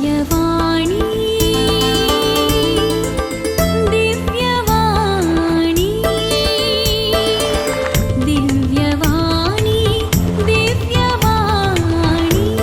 दिव्यवाणी, दिव्यवाणी, दिव्यवाणी, दिव्यवाणी.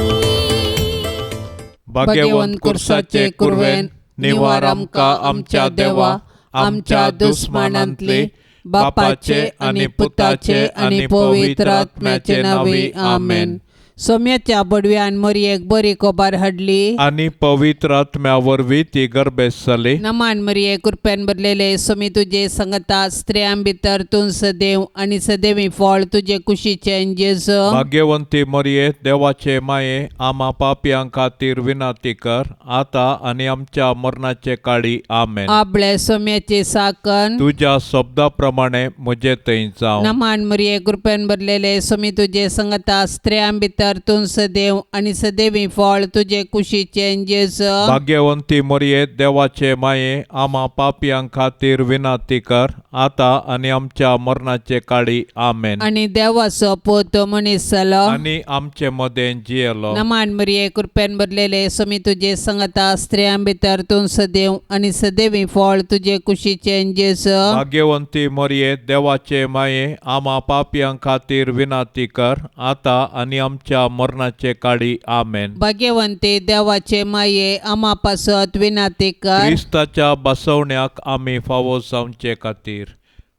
भाग्यवंत कुर्साचे कुरवेन निवार आमकां आमच्या देवा आमच्या दुस्मानांतले बापाचे आनी पुताचे आनी पवित्र आत्म्याचे नांवी आमेन. सोम्याच्या बडव्यान मरयेक बरी खबर हाडली. आनी पवित्र आत्म्या वरवीं ती गर्भेस्त जाली. नमान मरिये, कृपेन भरलेले, सोमी तुजे संगता, स्त्रियां भितर तूं सदैव आनी सदैवी फळ तुजे कुशीचें जेजू. भाग्यवंती मरये, देवाचे माये, आमा पापयां खातीर विनंती कर आतां आनी आमच्या मरणाचे काळी. आमेन. आपले सोम्याचे साकन. तुज्या शब्दा प्रमाणे म्हजे थंय जावं. नमान मरिये, कृपेन भरलेले, सोमी तुजे संगता, स्त्रियां भितर तूं सदैव आनी सदैवी फळ तुजे कुशीचें जेजू. भाग्यवंती मरये, देवाचे माये, आमा पापयां खातीर विनंती कर आतां आनी आमच्या मरणाचे काळी. आमेन. आनी देवाचो पूत मनीस जालो. आनी आमचे मदें जियेलो. नमान मरिये, कृपेन भरलेले, सोमी तुजे संगता, स्त्रियां भितर तूं सदैव आनी सदैवी फळ तुजे कुशीचें जेजू. भाग्यवंती मरये, देवाचे माये, आमा पापयां खातीर विनंती कर आतां आनी आमच्या मरणाचे काळी. आमेन. भाग्यवंती देवाचे माये, आमा पासत विनंती कर. क्रिस्ताच्या बसवण्याक आमी फावो जावचे खातीर.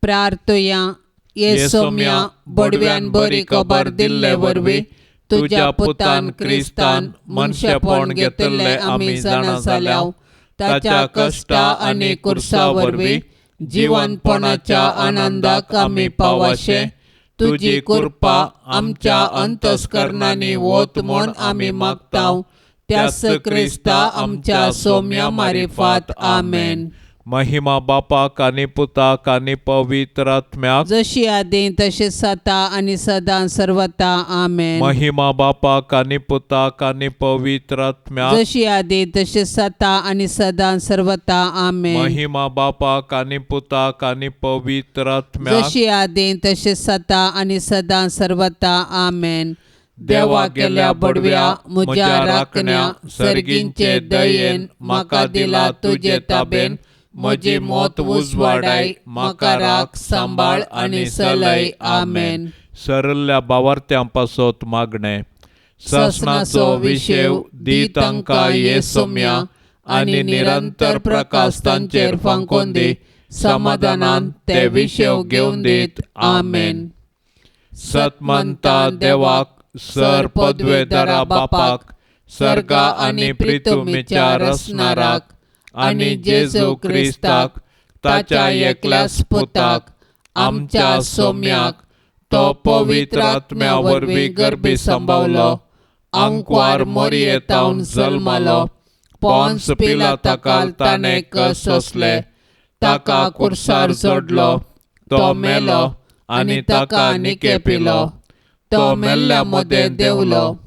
प्रार्थुया. ये सोम्या, बडव्यान बरी खबर दिल्ले वरवीं तुज्या पुतान क्रिस्तान मनशेपण घेतिल्लें आमी जाणा जाल्या. ताच्या कश्टा आनी कुर्सा वरवीं जिवनपणाच्या आनंदाक आमी पावाशे तुजी कृपा आमच्या अंतस्करणांनी वत म्हूण आमी मागता, त्याच क्रिस्ता आमच्या सोम्या मारिफात. आमेन. महिमा बापाक आनी पुताक आनी पवित्र आत्म्याक. जशी आदी तशी सता आनी सदां सर्वता. आमेन. महिमा बापाक आनी पुताक आनी पवित्र आत्म्याक. जशी आदी तशी सता आनी सदां सर्वता. आमेन. महिमा बापाक आनी पुताक आनी पवित्र आत्म्याक. जशी आदी तशी सता आनी सदां सर्वता. आमेन. देवा गेल्या बडव्या म्हज्या राखण्या, सर्गींचे दयेन म्हाका दिला तुजे ताबेन, म्हजी मत उजवाडाय, म्हाका राख, सांबाळ आनी सलय. आमेन. सरल्या बावार्थ्यां पासत मागणें. सासणाचो विशेव दी तांकां ये सोम्या आनी निरंतर प्रकाश तांचेर फांकोन दी, समाधानान ते विशेव घेवन दीत. आमेन. सतमंता देवाक, सर पदवेदारा बापाक, सर्गा आनी प्रितुमीच्या रसणाराक आनी जेजू क्रिस्ताक ताच्या एकल्याच पुताक आमच्या सोम्याक, तो पवित्र आत्म्या वरवीं गर्भी संभावलो, आंकवार मोरयेतावन जल्मालो, पोन्स पिलाताकाल ताणें कस सोंसले, ताका कुर्सार जोडलो, तो मेलो आनी ताका निकेपिलो, तो मेल्ल्या मदें देंवलो,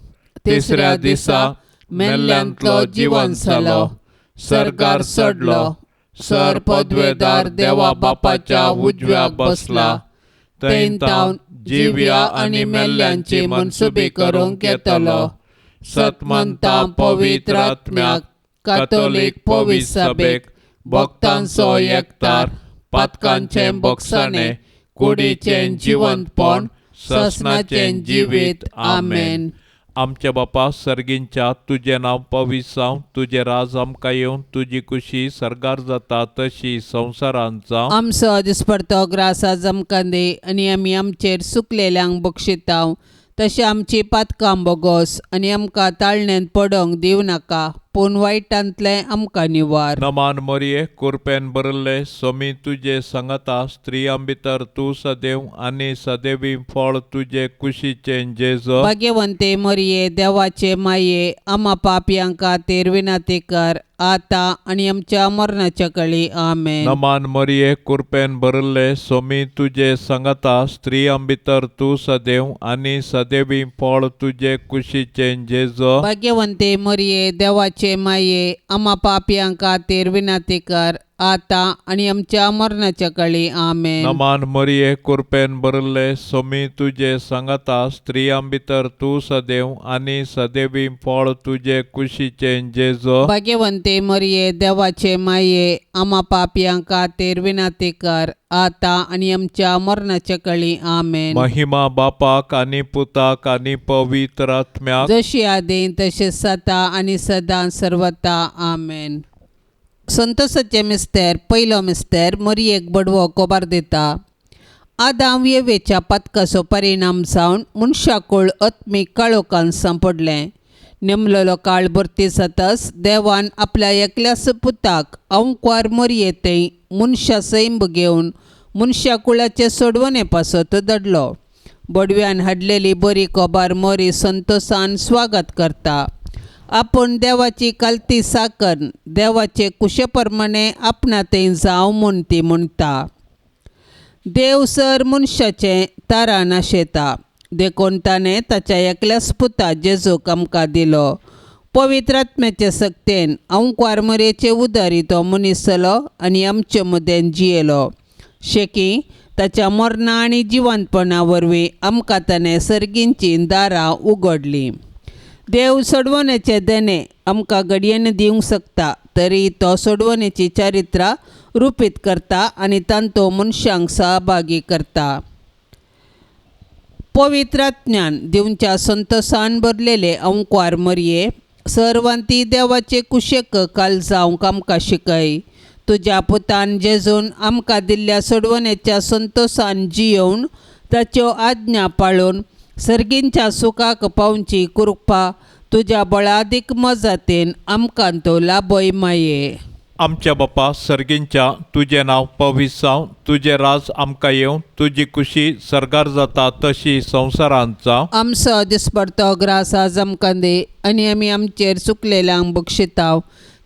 तिसऱ्या दिसा मेल्ल्यांतलो जिवन जालो, सर्गार चडलो, सर पदवेदार देवा बापाच्या उजव्या बसला, थंय तावन जिव्या आनी मेल्ल्यांची मनसुबी करूंक येतलो. सतमंता पवित्र आत्म्याक, कातोलीक पवित्र सभेक, भक्तांचो एकतार, पातकांचें बोगसाणें, कुडीचें जिवंतपण, ससनाचें जिवीत. आमेन. आमच्या बापा सर्गींच्या, तुजें नांव पवित्र जावं, तुजें राज आमकां येवं, तुजी कुशी सर्गार जाता तशी संवसारांत जावं. आमचो दिसपडतो ग्रास आज आमकां दी आनी आमी आमचेर सुकलेल्यांक बक्षितांव तशें आमची पातकां बोगोस आनी आमकां ताळण्यांत पडोंक दिवं नाका, पूण वायटांतलें आमकां निवार. नमान मरिये, कुरपेन भरिल्ले, सोमी तुजे संगता, स्त्रियां भितर तूं सदैव आनी सदैवी फळ तुजे कुशीचें जेजू. भाग्यवंते मरिये, देवाचे माये, आमा पापयां खातीर विनंती कर आतां आनी आमच्या मरणाच्या कळी. आमेन. नमान मरिये, कुरपेन भरिल्ले, सोमी तुजे संगता, स्त्रियां भितर तूं सदैव आनी सदैवी फळ तुजे कुशीचें जेजू. भाग्यवंते मरिये, देवाचे माये, आमा पापयां खातीर विनंती कर आतां आनी आमच्या मरणाच्या काळी. आमेन. नमान मरिये, कुरपेन भरिल्ले, सोमी तुजे सांगाता, स्त्रियां भितर तूं सदैव आनी सदैवी फळ तुजे कुशीचें जेजो. भाग्यवंते मरिये, देवाचे माये, आमा पापयां खातीर विनंती कर, आतां आनी आमच्या मरणाच्या काळी. आमेन. महिमा बापाक आनी पुताक आनी पवित्र आत्म्याक, जशी आदी तशें सता आनी सदां सर्वता. आमेन. संतोषाचे मिस्तेर. पयलो मिस्तेर. मरियेक बडवो कोबार दिता. आदाम येवेच्या पातकाचो परिणाम जावन मनशाकूळ आत्मीक काळोखान सांपडलें. नेमलेलो काळ भरती जाताच देवान आपल्या एकल्याच पुताक अंकवार मरये थंय मनशा सैंब घेवन मनशा कुळाचे सोडवणे पासत धाडलो. बडव्यान हाडलेली बरी कोबार मोरी संतोषान स्वागत करता. आपूण देवाची कालती साकर देवाचे कुशे प्रमाणे आपणा थंय जावं म्हूण ती म्हणटा. देव सर मनशाचें तारा नाशेता, देखून ताणें ताच्या एकल्याच पुता जेजूक आमकां दिलो. पवित्र आत्म्याचे सक्तेन अंकवार मरेचे उदारी तो मनीस जालो आनी आमचे मदेन जियेलो. शेकी ताच्या मरणा आनी जिवंतपणा वरवीं आमकां ताणें सर्गींचीं दारां उगडलीं. देव सोडवण्याचे देणे आमकां घडयेन दिवंक शकता, तरी तो सोडवण्याची चारित्रा रुपीत करता आनी तांतो मनशांक सहभागी करता. पवित्र ज्ञान दिवच्या संतोषान भरलेले अंकवार मरये, सर्वांती देवाचे कुशेक काल जावंक आमकां शिकय. तुज्या पुतान जेजून आमकां दिल्ल्या सोडवण्याच्या संतोषान जियोवन ताच्यो आज्ञा पाळून सर्गींच्या सुखाक पावची कृपा तुज्या बळादीक मजातीन आमकां तो लाभय माये. आमच्या बापा सर्गींच्या, तुजें नांव पवित्र जावं, तुजें राज आमकां येवं, तुजी कुशी सर्गार जाता तशी संवसारांत जावं. आमचो दिसपडतो ग्रास आज आमकां दी आनी आमी आमचेर चुकलेल्यांक बक्षिताव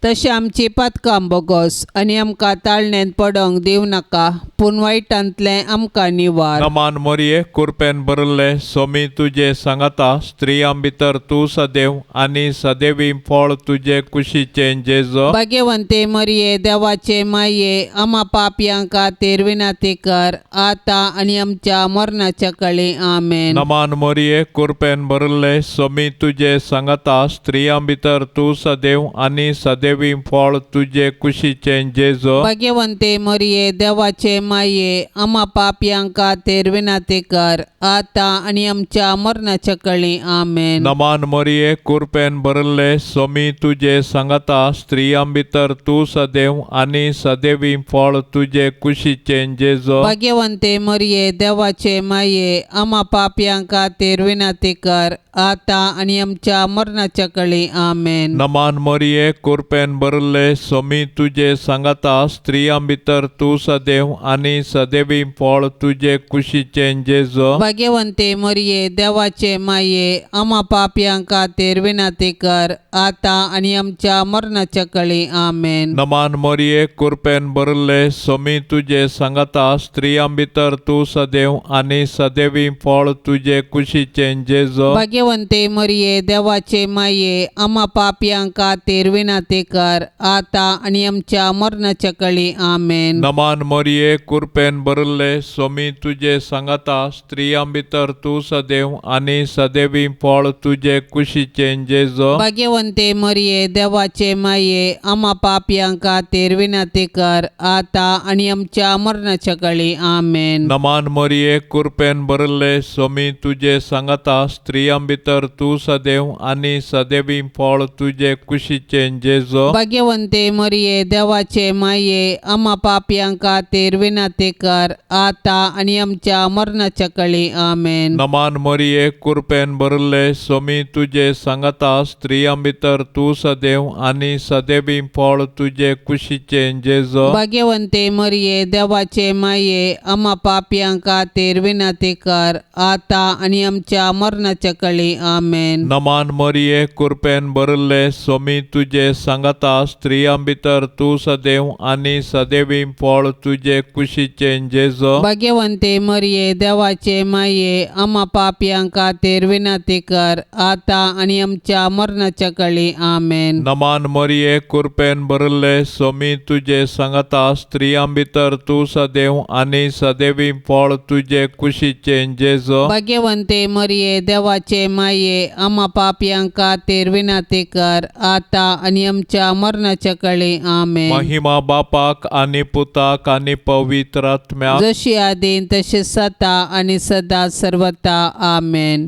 तशें आमची पातकां बोगोस आनी आमकां ताळण्यांत पडोंक दिवं नाका, पूण वायटांतलें आमकां निवार. नमान मरिये, कुरपेन भरिल्ले, सोमी तुजे सांगाता, स्त्रियां भितर तूं सदैव आनी सदैवी फळ तुजे कुशीचें जेजो. भाग्यवंते मरिये, देवाचे माये, आमा पापयां खातीर विनंती कर, आतां आनी आमच्या मरणाच्या काळी. आमेन. नमान मरिये, कुरपेन भरिल्ले, सोमी तुजे सांगाता, स्त्रियां भितर तूं सदैव आनी सदैवी फळ तुजे कुशीचें जेजो. भाग्यवंते मरिये, देवाचे माये, आमा पापयां खातीर विनंती कर, आतां आनी आमच्या मरणाच्या काळी. आमेन. नमान मरिये, कुरपेन भरिल्ले, सोमी तुजे सांगाता, स्त्रियां भितर तूं सदैव आनी सदैवी फळ तुजे कुशीचें जेजो. भाग्यवंते मरिये, देवाचे माये, आमा पापयां खातीर विनंती कर, आतां आनी आमच्या मरणाच्या काळी. आमेन. नमान मरिये, कुरपेन भरिल्ले, सोमी तुजे सांगाता, स्त्रियां भितर तूं सदैव आनी सदैवी फळ तुजे कुशीचें जेजो. भाग्यवंते मरिये, देवाचे माये, आमा पापयां खातीर विनंती कर, आतां आनी आमच्या मरणाच्या काळी. आमेन. नमान मरिये, कुरपेन भरिल्ले, सोमी तुजे सांगाता, स्त्रियां भितर तूं सदैव आनी सदैवी फळ तुजे कुशीचें जेजो. भाग्यवंते मरिये, देवाचे माये, आमा पापयां खातीर विनंती कर, आतां आनी आमच्या मरणाच्या काळी. आमेन. नमान मरिये, कुरपेन भरिल्ले, सोमी तुजे सांगाता, स्त्रियां भितर तूं सदैव आनी सदैवी फळ तुजे कुशीचें जेजो. भाग्यवंते मरिये, देवाचे माये, आमा पापयां खातीर विनंती कर, आतां आनी आमच्या मरणाच्या काळी. आमेन. नमान मरिये, कुरपेन भरिल्ले, सोमी तुजे सांगाता, स्त्रियां भितर तूं सदैव आनी सदैवी फळ तुजे कुशीचें जेजो. भाग्यवंते मरिये, देवाचे माये, आमा पापयां खातीर विनंती कर, आतां आनी आमच्या मरणाच्या काळी. आमेन. नमान मरिये, कुरपेन भरिल्ले, सोमी तुजे सांगाता, स्त्रियां भितर तूं सदैव आनी सदैवी फळ तुजे कुशीचें जेजो. भाग्यवंते मरिये, देवाचे माये, आमा पापयां खातीर विनंती कर, आतां आनी आमच्या मरणाच्या काळी. आमेन. नमान मरिये, कुरपेन भरिल्ले, सोमी तुजे सांगाता, सांगाता, स्त्रियां भितर तूं सदैव आनी सदैवी फळ तुजे कुशीचें जेजो. भाग्यवंते मरिये, देवाचे माये, आमा पापयां खातीर विनंती कर, आतां आनी आमच्या मरणाच्या कळी. आमेन. नमान मरिये, कुरपेन भरिल्ले, सोमी तुजे सांगाता, स्त्रियां भितर तूं सदैव आनी सदैवी फळ तुजे कुशीचें जेजो. भाग्यवंते मरिये, देवाचे माये, आमा पापयां खातीर विनंती कर, आतां आनी आमच्या मरणाच्या कळी. आमेन. महिमा बापाक आनी पुताक आनी पवित्र आत्म्याक. जशी आदीन तशी सता आनी सदा सर्वता. आमेन.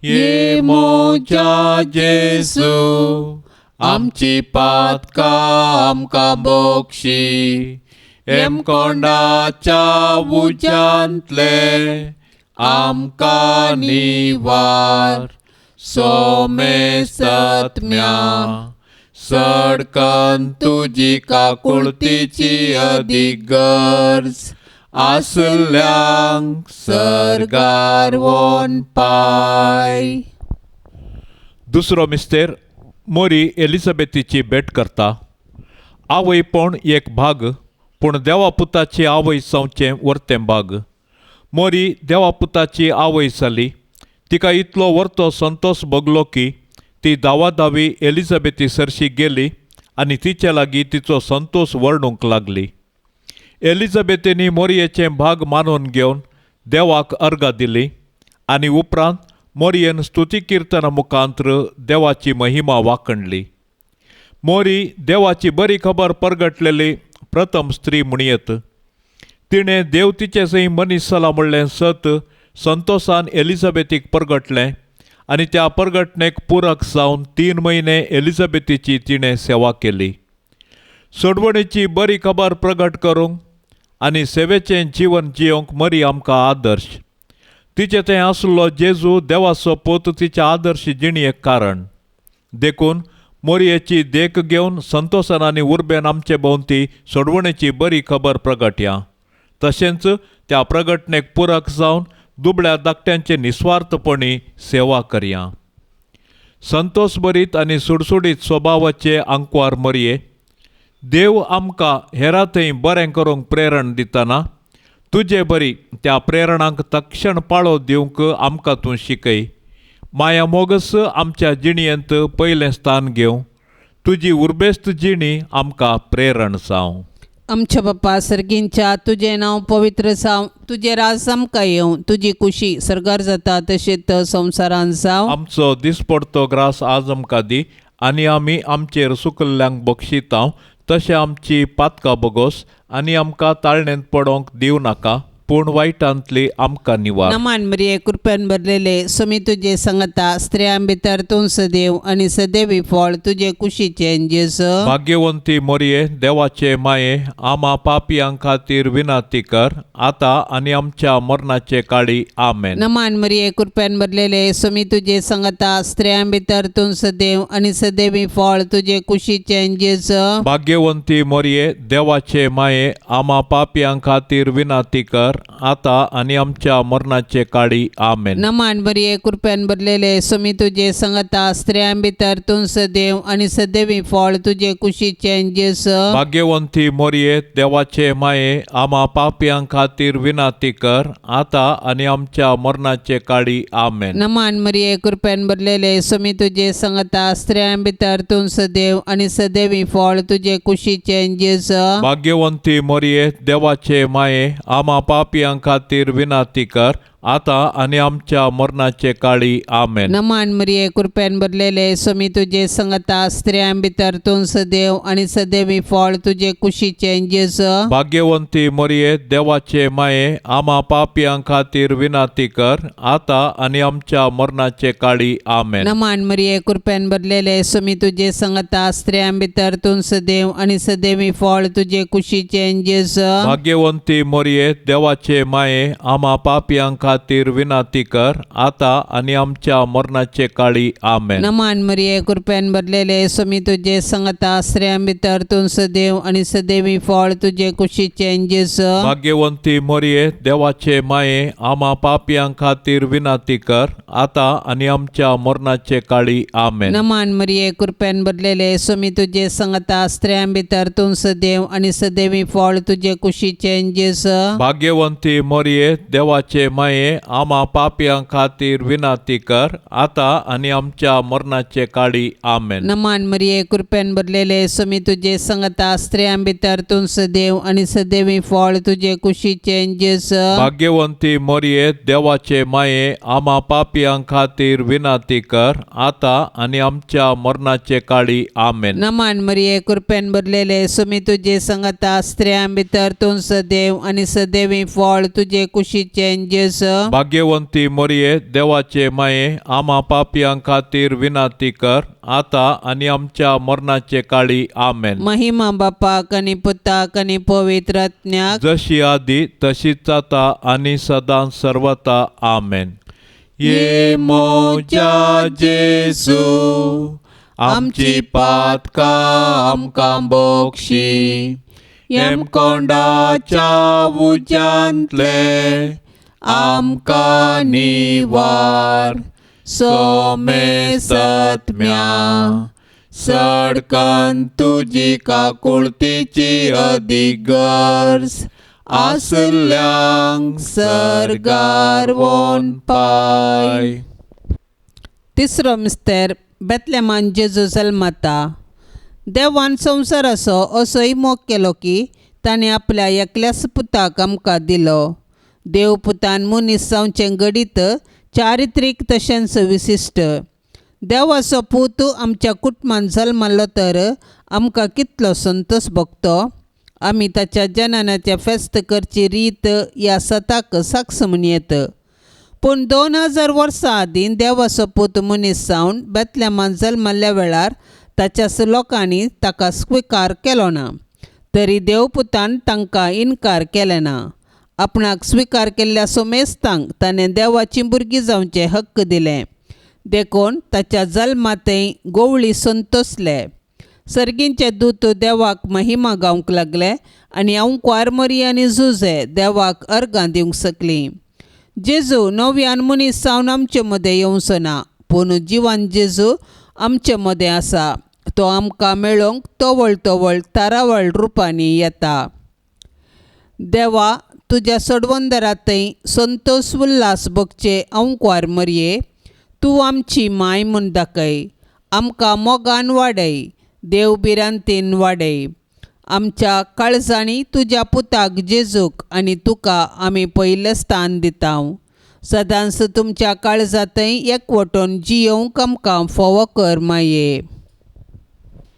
ये मोजा जेजू, आमची पातकां आमकां बोक्षी, हेमकोंडाच्या उज्यांतले आमकां निवार, सोमेसत्म्या सडकन तुजी काकुळतीची अदीक गरज आसल्यांक सर्गार वोन पाय. दुसरो मिस्तेर, मोरी एलिझाबेथीची भेट करता. आवयपण एक भाग, पूण देवा पुताची आवय जावचें वर्तें भाग. मोरी देवा पुताची आवय जाली. तिका इतलो वर्तो संतोस भोगलो की ती धांवाधावी एलिझाबेथी सरशी गेली आनी तिचे लागीं तिचो संतोस वर्णूंक लागली. एलिझाबेथीनी मोरयेचें भाग मानून घेवन देवाक अर्गां दिली आनी उपरांत मोरयेन स्तुती किर्तना मुखांत्र देवाची महिमा वाखणली. मोरी देवाची बरी खबर परगटलेली प्रथम स्त्री म्हणयेत. तिणें देव तिचे सय मनीस जाला म्हणलें सत संतोसान एलिझाबेथीक परगटलें आनी त्या परगटणेक पुरक जावन 3 म्हयने एलिझाबेथीची तिणें सेवा केली. सोडवणेची बरी खबर प्रगट करूंक आनी सेवेचें जिवन जियोवंक मरी आमकां आदर्श. तिचें थंय आसलो जेजू देवाचो पूत तिच्या आदर्श जिणेक कारण. देखून मोरयेची देख घेवन संतोसान आनी उर्बेन आमचे भोंवती सोडवणेची बरी खबर प्रगटया. तशेंच त्या प्रगटणेक पुरक जावन दुबळ्या धाकट्यांचे निस्वार्थपणी सेवा करया. संतोष भरीत आनी सुडसुडीत स्वभावाचे आंकवार मरये, देव आमकां हेरां थंय बरें करूंक प्रेरण दितना तुजे बरी त्या प्रेरणांक तक्षण पाळो दिवंक आमकां तूं शिकय. माया मोगस आमच्या जिणेंत पयलें स्थान घेवं. तुजी उर्बेस्त जिणी आमकां प्रेरण जावं. आमच्या बाप्पा सर्गींच्या, तुजें नांव पवित्र जावं, तुजें राज आमकां येवं, तुजी कुशी सर्गार जाता तशेंच संवसारांत जावं. आमचो दिसपडतो ग्रास आज आमकां दी आनी आमी आमचेर सुकल्ल्यांक बक्षितांव तशें आमची पातकां बोगोस आनी आमकां ताळणेंत पडोवंक दिवं नाका, पूण वायटांतली आमकां निवार. नमान मरिये, कृपेन भरलेले, सुमी तुजे संगता, स्त्रियां भितर तूं सदैव आनी सदैवी फळ तुजे कुशीचें जेजू. भाग्यवंती मोरये, देवाचे माये, आमा पापयां खातीर विनंती कर, आतां आनी आमच्या मरणाचे काळी. आमेन. नमान मरिये, कृपेन भरलेले, सुमी तुजे संगता, स्त्रियां भितर तूं सदैव आनी सदैवी फळ तुजे कुशीचें जेजू. भाग्यवंती मोरये, देवाचे माये, आमा पापयां खातीर विनंती कर, आतां आनी आमच्या मरणाचे काळी. आमेन. नमान मरिये, कृपेन भरलेले, सुमी तुजे संगता, स्त्रियां भितर तूं सदैव आनी सदैवी फळ तुजे कुशीचें जेजू. भाग्यवंती मोरये, देवाचे माये, आमा पापयां खातीर विनंती कर, आतां आनी आमच्या मरणाचे काळी. आमेन. नमान मरिये, कृपेन भरलेले, सुमी तुजे संगता, स्त्रियां भितर तूं सदैव आनी सदैवी फळ तुजे कुशीचें जेजू. भाग्यवंती मोरये, देवाचे माये, आमा पापयां खातीर विनंती कर, आतां आनी आमच्या मरणाचे काळी. आमेन. नमान मरिये, कृपेन भरलेले, सुमी तुजे संगता, स्त्रियां भितर तूं सदैव आनी सदैवी फळ तुजे कुशीचें जेजू. भाग्यवंती मोरये, देवाचे माये, आमा पापयां खातीर विनंती कर, आतां आनी आमच्या मरणाचे काळी. आमेन. नमान मरिये, कृपेन भरलेले, सुमी तुजे संगता, स्त्रियां भितर तूं सदैव आनी सदैवी फळ तुजे कुशीचें जेजू. भाग्यवंती मोरये, देवाचे माये, आमा पापयां खातीर विनंती कर, आतां आनी आमच्या मरणाचे काळी. आमेन. नमान मरिये, कृपेन भरलेले, स्वामी तुजे संगता, स्त्रियां भितर तूं सदैव आनी सदैवी फळ तुजे कुशीचें जेजू. भाग्यवंती मोरये, देवाचे माये, आमा पापयां खातीर विनंती कर, आतां आनी आमच्या मरणाचे काळी. आमेन. नमान मरिये, कृपेन भरलेले, स्वामी तुजे संगता, स्त्रियां भितर तूं सदैव आनी सदैवी फळ तुजे कुशीचें जेजू. भाग्यवंती मोरये, देवाचे माये, आमा पापयां खातीर विनंती कर, आतां आनी आमच्या मरणाचे काळी. आमेन. नमान मरिये, कृपेन भरलेले, स्वामी तुजे संगता, स्त्रियां भितर तूं सदैव आनी सदैवी फळ तुजे कुशीचें जेजू. भाग्यवंती मोरये, देवाचे माये, आमा पापयां खातीर विनंती कर, आतां आनी आमच्या मरणाचे काळी. आमेन. नमान मरिये, कृपेन भरलेले, स्वामी तुजे संगता, स्त्रियां भितर तूं सदैव आनी सदैवी फळ तुजे कुशीचें जेजू. भाग्यवंती मोरये, देवाचे माये, आमा पापयां खातीर विनंती कर, आतां आनी आमच्या मरणाचे काळी. आमेन. महिमा बापाक आनी पुताक आनी पवित्र आत्म्याक. जशी आदी तशीच आता आनी सदां सर्वता. आमेन. ये मोजा जेजू, आमची पातकां आमकां बोक्षी, हेमकोंडाच्या उज्यांतले आमकां निवार, सोमेसत्म्या सडकन तुजी काकुळतीची अदीक गरज आसल्यांक सर्गार वोन पाय. तिसरो मिस्तेर, बेतलेमान जेजू जल्मता. देवान संवसाराचो असोय मोग केलो की ताणें आपल्या एकल्याच पुताक आमकां दिलो. देव पुतान मनीस जावचें घडीत चारित्रीक तशेंच विशिश्ट. देवाचो पूत आमच्या कुटुंबान जल्मलो तर आमकां कितलो संतोश भोगतो. आमी ताच्या जननाचें फेस्त करची रीत ह्या सताक साक्ष म्हूण येत. पूण 2000 वर्सां आदीं देवाचो पूत मनीस जावन बेतलेमान जल्मल्ल्या वेळार ताच्याच लोकांनी ताका स्विकार केलो ना, तरी देवपुतान तांकां इनकार केले ना. आपणाक स्विकार केल्ल्या सोमेस्तांक ताणें देवाचीं भुरगीं जावचे हक्क दिले. देखून ताच्या जल्मांतय गोवळी संतोसले. सर्गींचे दूत देवाक महिमा गावंक लागले आनी अंकवार मरी आनी जुजे देवाक अर्गां दिवंक शकलीं. जेजू नव्यान मनीस जावन आमचे मदें येवचो ना, पूण जिवान जेजू आमचे मदें आसा. तो आमकां मेळोवंक तवळ तवळ तारावळ रुपांनी येता. देवा, तुज्या सोडवंदरांतय संतोष उल्हास भोगचे अंकवार मरये, तूं आमची माय म्हूण दाखय. आमकां मोगान वाडय, देव भिरांतीन वाडय. आमच्या काळजांनी तुज्या पुताक जेजूक आनी तुका आमी पयलें स्थान दिता. सदांच तुमच्या काळजांतय एकवटून जियोवंक आमकां फावो कर माये.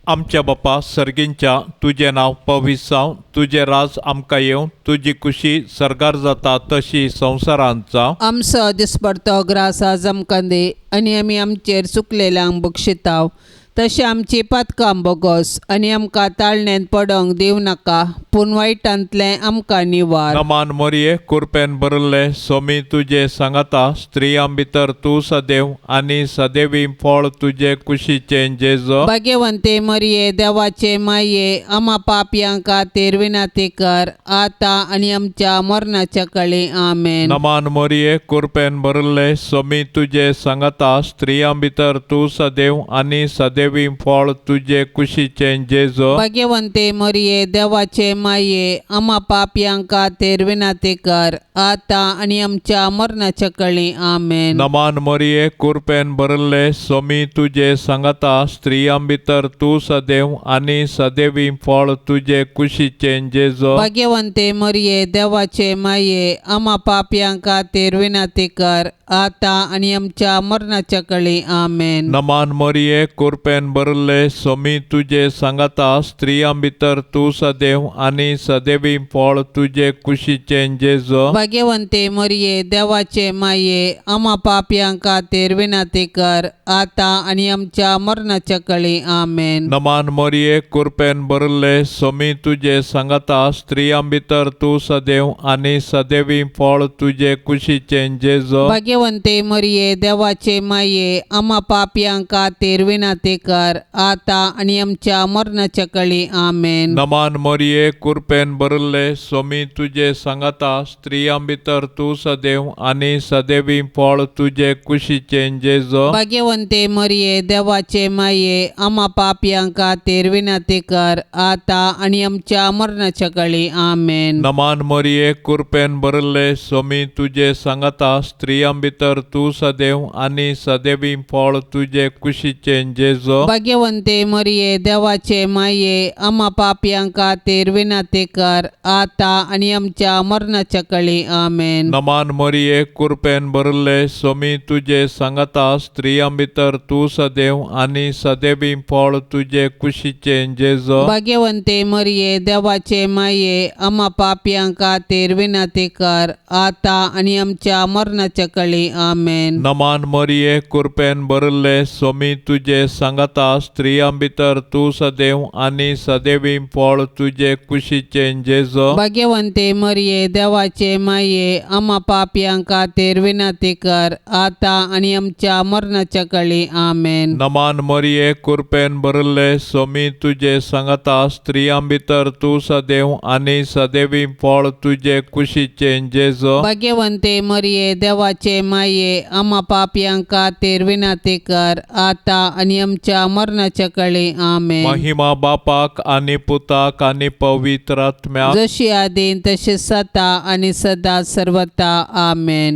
आमच्या बापा सर्गींच्या, तुजें नांव पवित्र जावं, तुजें राज आमकां येवं, तुजी कुशी सर्गार जाता तशी संवसारांत जावं. आमचो दिसपडतो ग्रास आज आमकां दी आनी आमी आमचेर चुकलेल्यांक बक्षिताव तशें आमची पातकां बोगोस आनी आमकां ताळण्यांत पडोंक दिवं नाका, पूण वायटांतलें आमकां निवार. नमान मोरये, कुरपेन भरिल्ले, सोमी तुजे सांगाता, स्त्रियां भितर तूं सदैव आनी सदैवी फळ तुजे कुशीचें जेजो. भाग्यवंते मरिये, देवाचे माये, आमा पापयां खातीर विनंती कर, आतां आनी आमच्या मरणाच्या कळी. आमेन. नमान मोरये, कुरपेन भरिल्ले, सोमी तुजे सांगाता, स्त्रियां भितर तूं सदैव आनी सदैवी फळ तुजे कुशीचें जेजो. भाग्यवंते मरिये, देवाचे माये, आमा पापयां खातीर विनंती कर, आतां आनी आमच्या मरणाच्या कळी. आमेन. नमान मोरये, कुरपेन भरिल्ले, सोमी तुजे सांगाता, स्त्रियां भितर तूं सदैव आनी सदैवी फळ तुजे कुशीचें जेजो. भाग्यवंते मरिये, देवाचे माये, आमा पापयां खातीर विनंती कर, आतां आनी आमच्या मरणाच्या कळी. आमेन. नमान मरिये, कुरपेन भरिल्ले, सोमी तुजे सांगाता, स्त्रियां भितर तूं सदैव आनी सदैवी फळ तुजे कुशीचें जेजो. भाग्यवंते मरिये, देवाचे माये, आमा पापयां खातीर विनंती कर, आतां आनी आमच्या मरणाच्या कळी. आमेन. नमान मरिये, कुरपेन भरिल्ले, सोमी तुजे सांगाता, स्त्रियां भितर तूं सदैव आनी सदैवी फळ तुजे कुशीचें जेजो. भाग्यवंते मरिये, देवाचे माये, आमा पापयां खातीर विनंती कर, आतां आनी आमच्या मरणाच्या कळी. आमेन. नमान मरिये, कुरपेन भरिल्ले, सोमी तुजे सांगाता, स्त्रियां भितर तूं सदैव आनी सदैवी फळ तुजे कुशीचें जेजो. भाग्यवंते मरिये, देवाचे माये, आमा पापयां खातीर विनंती कर, आतां आनी आमच्या मरणाच्या कळी. आमेन. नमान मरिये, कुरपेन भरिल्ले, सोमी तुजे सांगाता, स्त्रियां भितर तूं सदैव आनी सदैवी फळ तुजे कुशीचें जेजो. भाग्यवंते मरिये, देवाचे माये, आमा पापयां खातीर विनंती कर, आतां आनी आमच्या मरणाच्या कळी. आमेन. नमान मरिये, कुरपेन भरिल्ले, सोमी तुजे सांगाता, स्त्रियां भितर तूं सदैव आनी सदैवी फळ तुजे कुशीचें जेजो. भाग्यवंते मरिये, देवाचे माये, आमा पापयां खातीर विनंती कर, आतां आनी आमच्या मरणाच्या कळी. आमेन. नमान मरिये, कुरपेन भरिल्ले, सोमी तुजे सांगाता, स्त्रियां भितर तूं सदैव आनी सदैवी फळ तुजे कुशीचें जेजो. भाग्यवंते मरिये, देवाचे माये, आमा पापयां खातीर विनंती कर, आतां आनी आमच्या मरणाच्या कळी. आमेन. नमान मरिये, कुरपेन भरिल्ले, सोमी तुजे सांगाता, स्त्रियां भितर तूं सदैव आनी सदैवी फळ तुजे कुशीचें जेजो. भाग्यवंते मरिये, देवाचे माये, आमा पापयां खातीर विनंती कर, आतां आनी आमच्या मरणाच्या कळी. आमेन. महिमा बापाक आनी पुताक आनी पवित्र आत्म्याक, जशी आदीन तशी सता आनी सदा सर्वता. आमेन.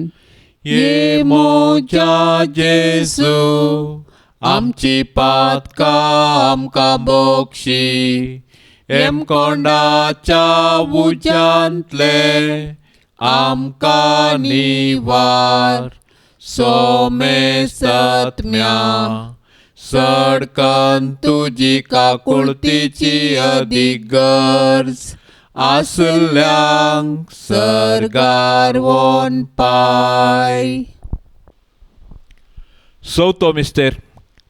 ये मोजा जेजू, आमची पातकां आमकां बक्षी, हेमकोंडाच्या उज्यांतले आमकां निवार, सोमेसत्म्या सडकन तुजी काकुळतीची अदीक गरज आसल्यांक सर्गार वोन पाय. चवथो मिस्तेर.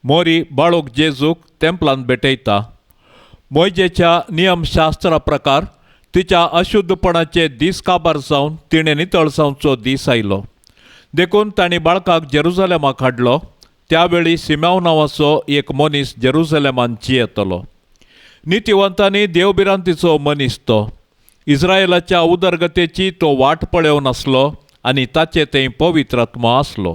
मोरी बाळूक जेजूक तेंपलांत भेटयता. मोयजेच्या नियमशास्त्रा प्रकार तिच्या अशुद्धपणाचे दीस काबार जावन तिणें नितळ जावचो दीस आयलो, देखून तांणी बाळकाक जेरुजलेमाक हाडलो. त्यावेळी सिम्याव नांवाचो एक मनीस जेरुजलेमान जियेतलो. नितिवंतांनी देवभिरांतीचो मनीस तो. इस्रायलाच्या उदरगतेची तो वाट पळोवन आसलो आनी ताचे थंय पवित्र आत्मा आसलो.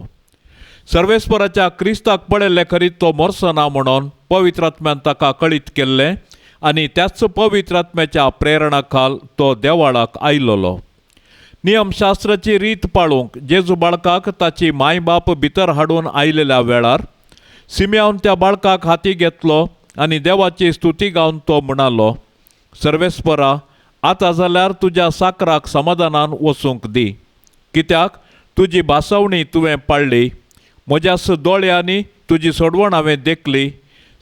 सर्वेस्पराच्या क्रिस्ताक पळयल्ले खरीत तो मरसना म्हणून पवित्र आत्म्यान ताका कळीत केल्लें आनी त्याच पवित्र आत्म्याच्या प्रेरणा खाल तो देवाळाक आयलोलो. नियमशास्त्राची रीत पाळूंक जेजू बाळकाक ताची माय बाप भितर हाडून आयलेल्या वेळार सिम्यावन त्या बाळकाक हाती घेतलो आनी देवाची स्तुती गावन तो म्हणालो, सर्वेस्परा, आतां जाल्यार तुज्या साकराक समाधानान वचूंक दी, कित्याक तुजी भासवणी तुवें पाळ्ळी, म्हज्या दोळ्यांनी तुजी सोडवण हांवें देखली,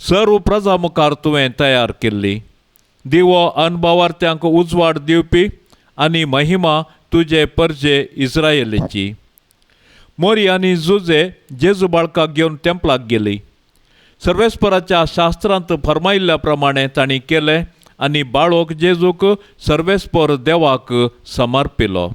सर्व प्रजा मुखार तुवें तयार केल्ली. दिवो अनभावार्थ्यांक उजवाड दिवपी आनी महिमा तुजे परजे इस्रायलीची. मोरी आनी जुजे जेजू बाळकाक घेवन तेंपलाक गेली. सर्वेस्पराच्या शास्त्रांत फर्मायिल्ल्या प्रमाणे तांणी केलें आनी बाळोक जेजूक सर्वेस्पर देवाक समर्पिलो.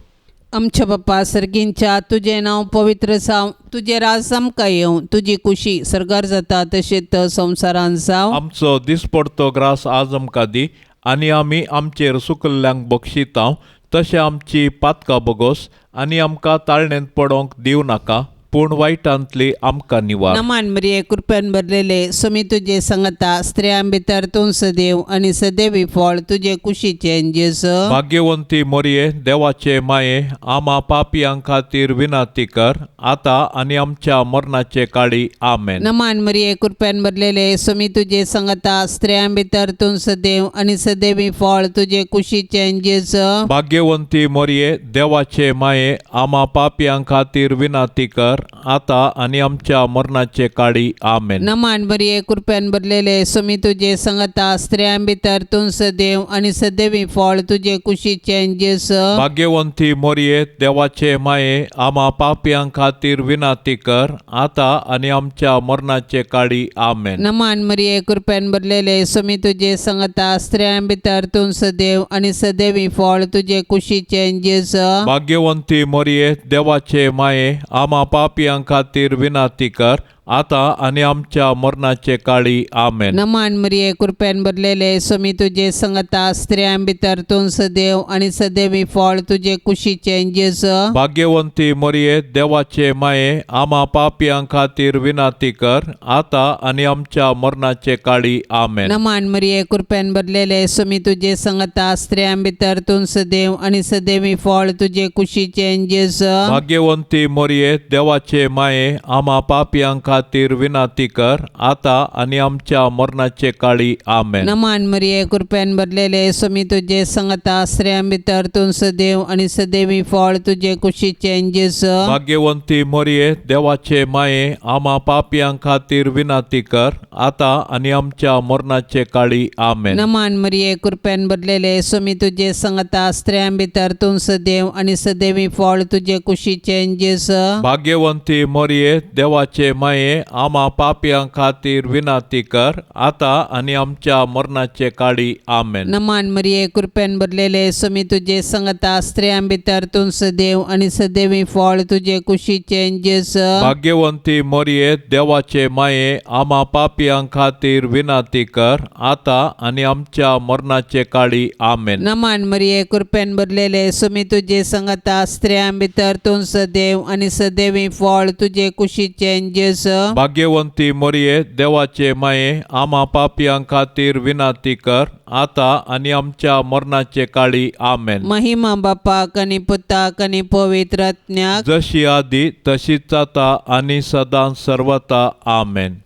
आमच्या बाप्पा सर्गींच्या, तुजें नांव पवित्र जावं, तुजें राज आमकां येवं, तुजी कुशी सर्गार जाता तशेंच संवसारांत जावं. आमचो दिसपडतो ग्रास आज आमकां दी आनी आमी आमचेर सुकल्ल्यांक बक्षितांव तशें आमची पातकां बोगोस आनी आमकां ताळणेंत पडोंक दिवं नाका, पूण वायटांतली आमकां निवार. नमान मरिये, कृपेन भरलेले, सुमी तुजे संगता, स्त्रियां भितर तूं सदैव आनी सदैवी फळ तुजे कुशीचें जेजू. भाग्यवंती मोरये, देवाचे माये, आमा पापयां खातीर विनंती कर, आतां आनी आमच्या मरणाचे काळी. आमेन. नमान मरिये, कृपेन भरलेले, सुमी तुजे संगता, स्त्रियां भितर तूं सदैव आनी सदैवी फळ तुजे कुशीचें जेजू. भाग्यवंती मोरये, देवाचे माये, आमा पापयां खातीर विनंती कर, कर, आतां आनी आमच्या मरणाचे काळी. आमेन. नमान बरये, कृपेन भरलेले, सुमी तुजे संगता, स्त्रियां भितर तूं सदैव आनी सदैवी फळ तुजे कुशीचें जेजू. भाग्यवंती मोरये, देवाचे माये, आमा पापयां खातीर विनाती कर, आतां आनी आमच्या मरणाचे काळी. आमेन. नमान मरिये, कृपेन भरलेले, सुमी तुजे संगता, स्त्रियां भितर तूं सदैव आनी सदैवी फळ तुजे कुशीचें जेजू. भाग्यवंती मोरये, देवाचे माये, आमा पापयां खातीर विनाती कर, आतां आनी आमच्या मरणाचे काळी. आमेन. नमान मरिये, कृपेन भरलेले, सुमी तुजे संगता, स्त्रियां भितर तूं सदैव आनी सदैवी फळ तुजे कुशीचें जेजू. भाग्यवंती मोरये, देवाचे माये, आमा पापयां खातीर विनाती कर, आतां आनी आमच्या मरणाचे काळी. आमेन. नमान मरिये, कृपेन भरलेले, सुमी तुजे संगता, स्त्रियां भितर तूं सदैव आनी सदैवी फळ तुजे कुशीचें जेजू. भाग्यवंती मोरये, देवाचे माये, आमा पापयां खातीर विनाती कर, आतां आनी आमच्या मरणाचे काळी. आमेन. नमान मरिये, कृपेन भरलेले, सुमी तुजे संगता, स्त्रियां भितर तूं सदैव आनी सदैवी फळ तुजे कुशीचें जेजू. भाग्यवंती मोरये, देवाचे माये, आमा पापयां खातीर विनाती कर, आतां आनी आमच्या मरणाचे काळी. आमेन. नमान मरिये, कृपेन भरलेले, सुमी तुजे संगता, स्त्रियां भितर तूं सदैव आनी सदैवी फळ तुजे कुशीचें जेजू. भाग्यवंती मोरये, देवाचे माये, आमा पापयां खातीर विनाती कर, आतां आनी आमच्या मरणाचे काळी. आमेन. नमान मरिये, कृपेन भरलेले, सुमी तुजे संगता, स्त्रियां भितर तूं सदैव आनी सदैवी फळ तुजे कुशीचें जेजू. भाग्यवंती मोरये, देवाचे माये, आमा पापयां खातीर विनाती कर, आतां आनी आमच्या मरणाचे काळी. आमेन. नमान मरिये, कृपेन भरलेले, सुमी तुजे संगता, स्त्रियां भितर तूं सदैव आनी सदैवी फळ तुजे कुशीचें जेजू. भाग्यवंती मोरये, देवाचे माये, आमा पापयां खातीर विनाती कर, आतां आनी आमच्या मरणाचे काळी. आमेन. महिमा बापाक आनी पुताक आनी पवित्र आत्म्याक. जशी आदी तशीच आता आनी सदां सर्वता. आमेन.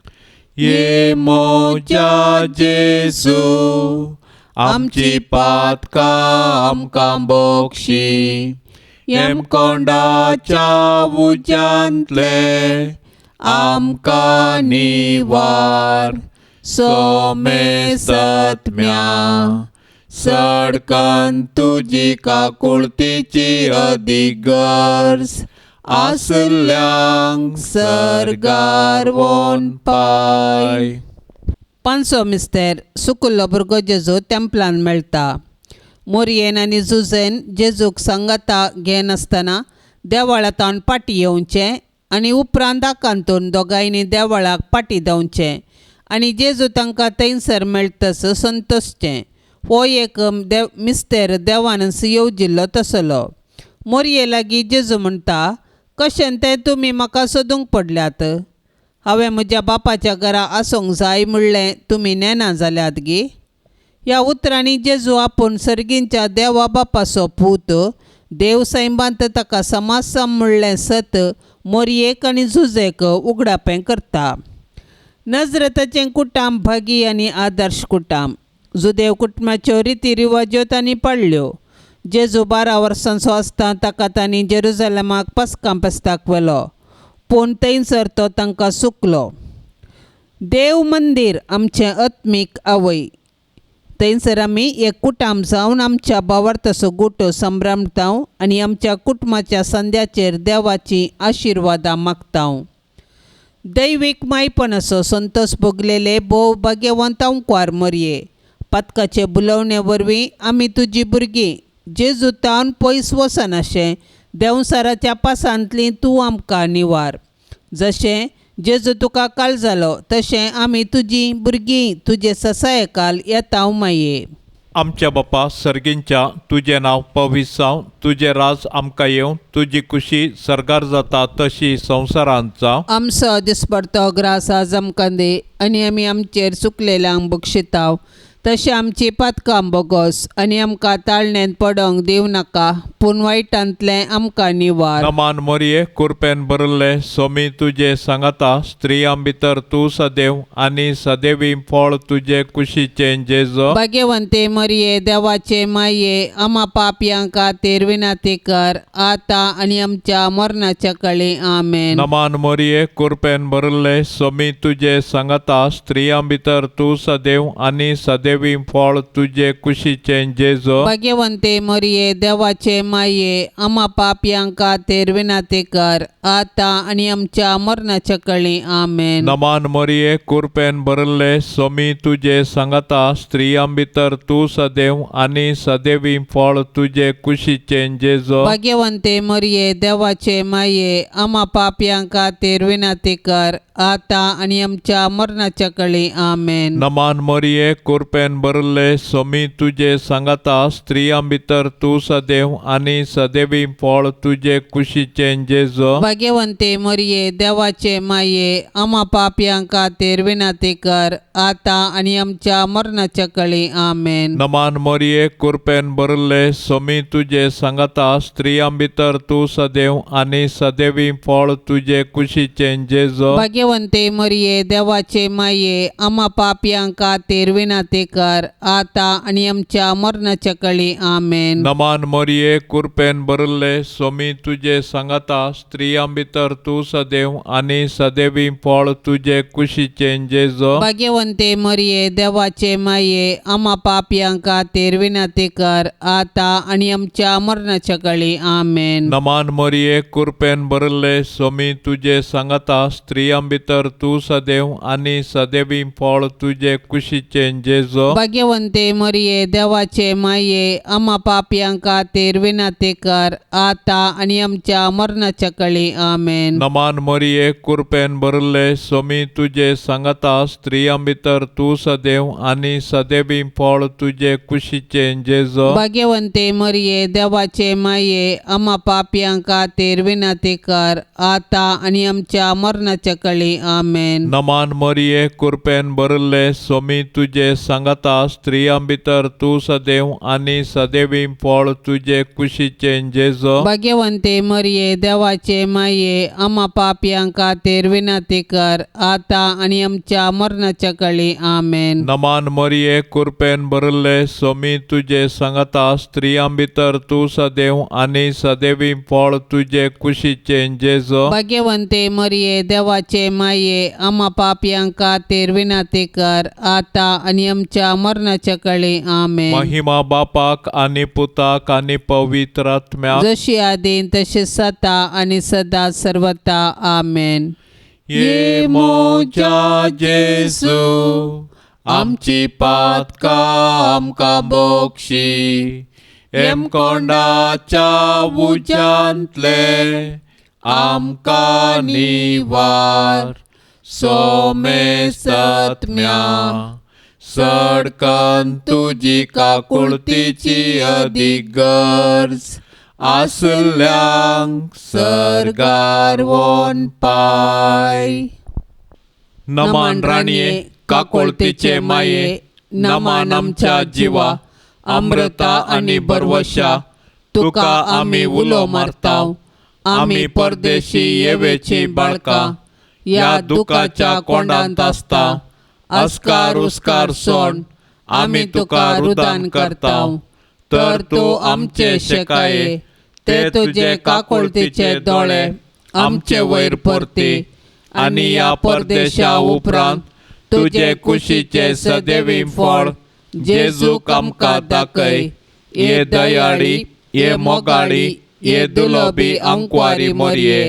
ये मोजा जेसू, आमची पातकां आमकां बोक्षी, हेमकोंडाच्या उज्यांतले आमकां निवार, सोमेसत्म्या सडकन तुजी काकुळतीची अदीक गरज आसल्यांक सर्गार वोन पाय. पांचवो मिस्तेर. सुकुल्लो भुरगो जेजू तेंपलान मेळटा. मोरयेन आनी जुजेन जेजूक सांगाता घेनासतना देवळांतावन पाटी येवचें आनी उपरांत आकांतून दोगांयनी देवळाक पाटी धांवचें आनी जेजू तांकां थंयसर मेळटस संतोशचें. हो एक देव मिस्तेर देवानच येवजिल्लो तसलो. मोरये लागीं जेजू म्हणटा, कशें तें तुमी म्हाका सोदूंक पडल्यात? हांवें म्हज्या बापाच्या घरा आसूंक जाय म्हणलें तुमी नेना जाल्यात गी? ह्या उतरांनी जेजू आपूण सर्गींच्या देवा बापाचो पूत, देव सैमांत ताका समाजसम म्हणलें सत मोरयेक आनी जुजेक उगडापें करता. नजरताचें कुटाम भागी आनी आदर्श कुटाम. जुदेव कुटुंबाच्यो रिती रिवाज्यो तांणी पाळ्ळ्यो. जेजू 12 वर्सांचो आसता ताका तांणी जेरुजलमाक पस्कां पेस्ताक व्हेलो, पूण थंयसर तो तांकां सुकलो. देव मंदीर आमचें आत्मीक आवय. थंयसर आमी एक कुटाम जावन आमच्या भावार्थाचो गुटो संभ्रमता आनी आमच्या कुटुंबाच्या संद्याचेर देवाची आशिर्वादां मागता. दैवीक मायपणाचो संतोष भोगलेले भोव भाग्यवंत अंकवार मरये, पातकाचे बुलवणे वरवीं आमी तुजी भुरगीं जेजूतावन पयस वचनाशें देंवसाराच्या पासांतली तूं आमकां निवार. जशें जेजू तुका काल जालो तशें आमी तुजी भुरगीं तुजे ससायकाल येता माये. आमच्या बापा सर्गींच्या, तुजें नांव पवित्र जावं, तुजें राज आमकां येवं, तुजी खुशी सर्गार जाता तशी संवसारांत जावं. आमचो दिसपडतो ग्रास आज आमकां दी आनी आमी आमचेर चुकलेल्यांक बक्षिताव तशें आमची पातकां बोगोस आनी आमकां ताळण्यांत पडोंक दिवं नाका पूण वायटांतलें आमकां निवार. नमान मोरये कुरपेन भरिल्ले सोमी तुजे सांगाता स्त्रियां भितर तूं सदैव आनी सदैवी फळ तुजे कुशीचें जेजो. भाग्यवंते मरिये देवाचे माये आमा पापयां खातीर विनंती कर आतां आनी आमच्या मरणाच्या कळी. आमेन. नमान मोरये कुरपेन भरिल्ले सोमी तुजे सांगाता स्त्रियां भितर तूं सदैव आनी सदैवी फळ तुजे कुशीचें जेजो. भाग्यवंते मरिये देवाचे माये आमा पापयां खातीर विनंती कर आतां आनी आमच्या मरणाच्या कळी. आमेन. नमान मोरये कुरपेन भरिल्ले सोमी तुजे सांगाता स्त्रियां भितर तूं सदैव आनी सदैवी फळ तुजे कुशीचें जेजो. भाग्यवंते मरिये देवाचे माये आमा पापयां खातीर विनंती कर आतां आनी आमच्या मरणाच्या कळी. आमेन. नमान मोरये कुरपेन भरिल्ले सोमी तुजे सांगाता स्त्रियां भितर तूं सदैव आनी सदैवी फळ तुजे कुशीचें जेजो. भाग्यवंते मरिये देवाचे माये आमा पापयां खातीर विनंती कर आतां आनी आमच्या मरणाच्या कळी. आमेन. नमान मोरये कुरपेन भरिल्ले सोमी तुजे सांगाता स्त्रियां भितर तूं सदैव आनी सदैवी फळ तुजे कुशीचें जेजो. भाग्यवंते मरिये देवाचे माये आमा पापयां खातीर विनंती कर आतां आनी आमच्या मरणाच्या कळी. आमेन. नमान मोरये कुरपेन भरिल्ले सोमी तुजे सांगाता स्त्रियां भितर तूं सदैव आनी सदैवी फळ तुजे कुशीचें जेजो. भाग्यवंते मरिये देवाचे माये आमा पापयां खातीर विनंती कर आतां आनी आमच्या मरणाच्या कळी. आमेन. नमान मोरये कुरपेन भरिल्ले सोमी तुजे सांगाता स्त्रियां भितर तूं सदैव आनी सदैवी फळ तुजे कुशीचें जेजो. भाग्यवंते मरिये देवाचे माये आमा पापयां खातीर विनंती कर आतां आनी आमच्या मरणाच्या कळी. आमेन. नमान मोरये कुरपेन भरिल्ले सोमी तुजे सांगाता स्त्रियां भितर तूं सदैव आनी सदैवी फळ तुजे कुशीचें जेजो. भाग्यवंते मरिये देवाचे माये आमा पापयां खातीर विनंती कर आतां आनी आमच्या मरणाच्या कळी. आमेन. नमान मोरये कुरपेन भरिल्ले सोमी तुजे सांगाता स्त्रियां भितर तूं सदैव आनी सदैवी फळ तुजे कुशीचें जेजो. भाग्यवंते मरिये देवाचे माये आमा पापयां खातीर विनंती कर आतां आनी आमच्या मरणाच्या कळी. आमेन. नमान मोरये कुरपेन भरिल्ले सोमी तुजे सांगाता स्त्रियां भितर तूं सदैव आनी सदैवी फळ तुजे कुशीचें जेजो. भाग्यवंते मरिये देवाचे माये आमा पापयां खातीर विनंती कर आतां आनी आमच्या मरणाच्या कळी. आमेन. महिमा बापाक आनी पुताक आनी पवित्र आत्म्याक, जशी आदीन तशी सता आनी सदा सर्वता. आमेन. ये मोजा जेजू आमची पातकां आमकां बोक्षी हेमकोंडाच्या उज्यांतले आमकां निवार सोमेसत्म्या सडकन तुजी काकुळतीची अदीक गरज आसल्यांक सर्गार वोन पाय. नमान राणये काकोळतीचे माये नमान आमच्या जिवा अमृता आनी बरवशा तुका आमी उलो मारताव. आमी परदेशी येवेची बाळकां ह्या दुखाच्या कोंडांत आसता अस्कार उस्कार सोड आमी तुका रुदान करताव. तर तूं आमचे शेकाये ते तुजे काकुळतीचे दोळे आमचे वयर परती आनी ह्या परदेशा उपरांत तुजे कुशीचे सदैवी फळ जेजूक आमकां दाखय. ये दयाळी ये मोगाळी ये दुलोबी आंकवारी मोरये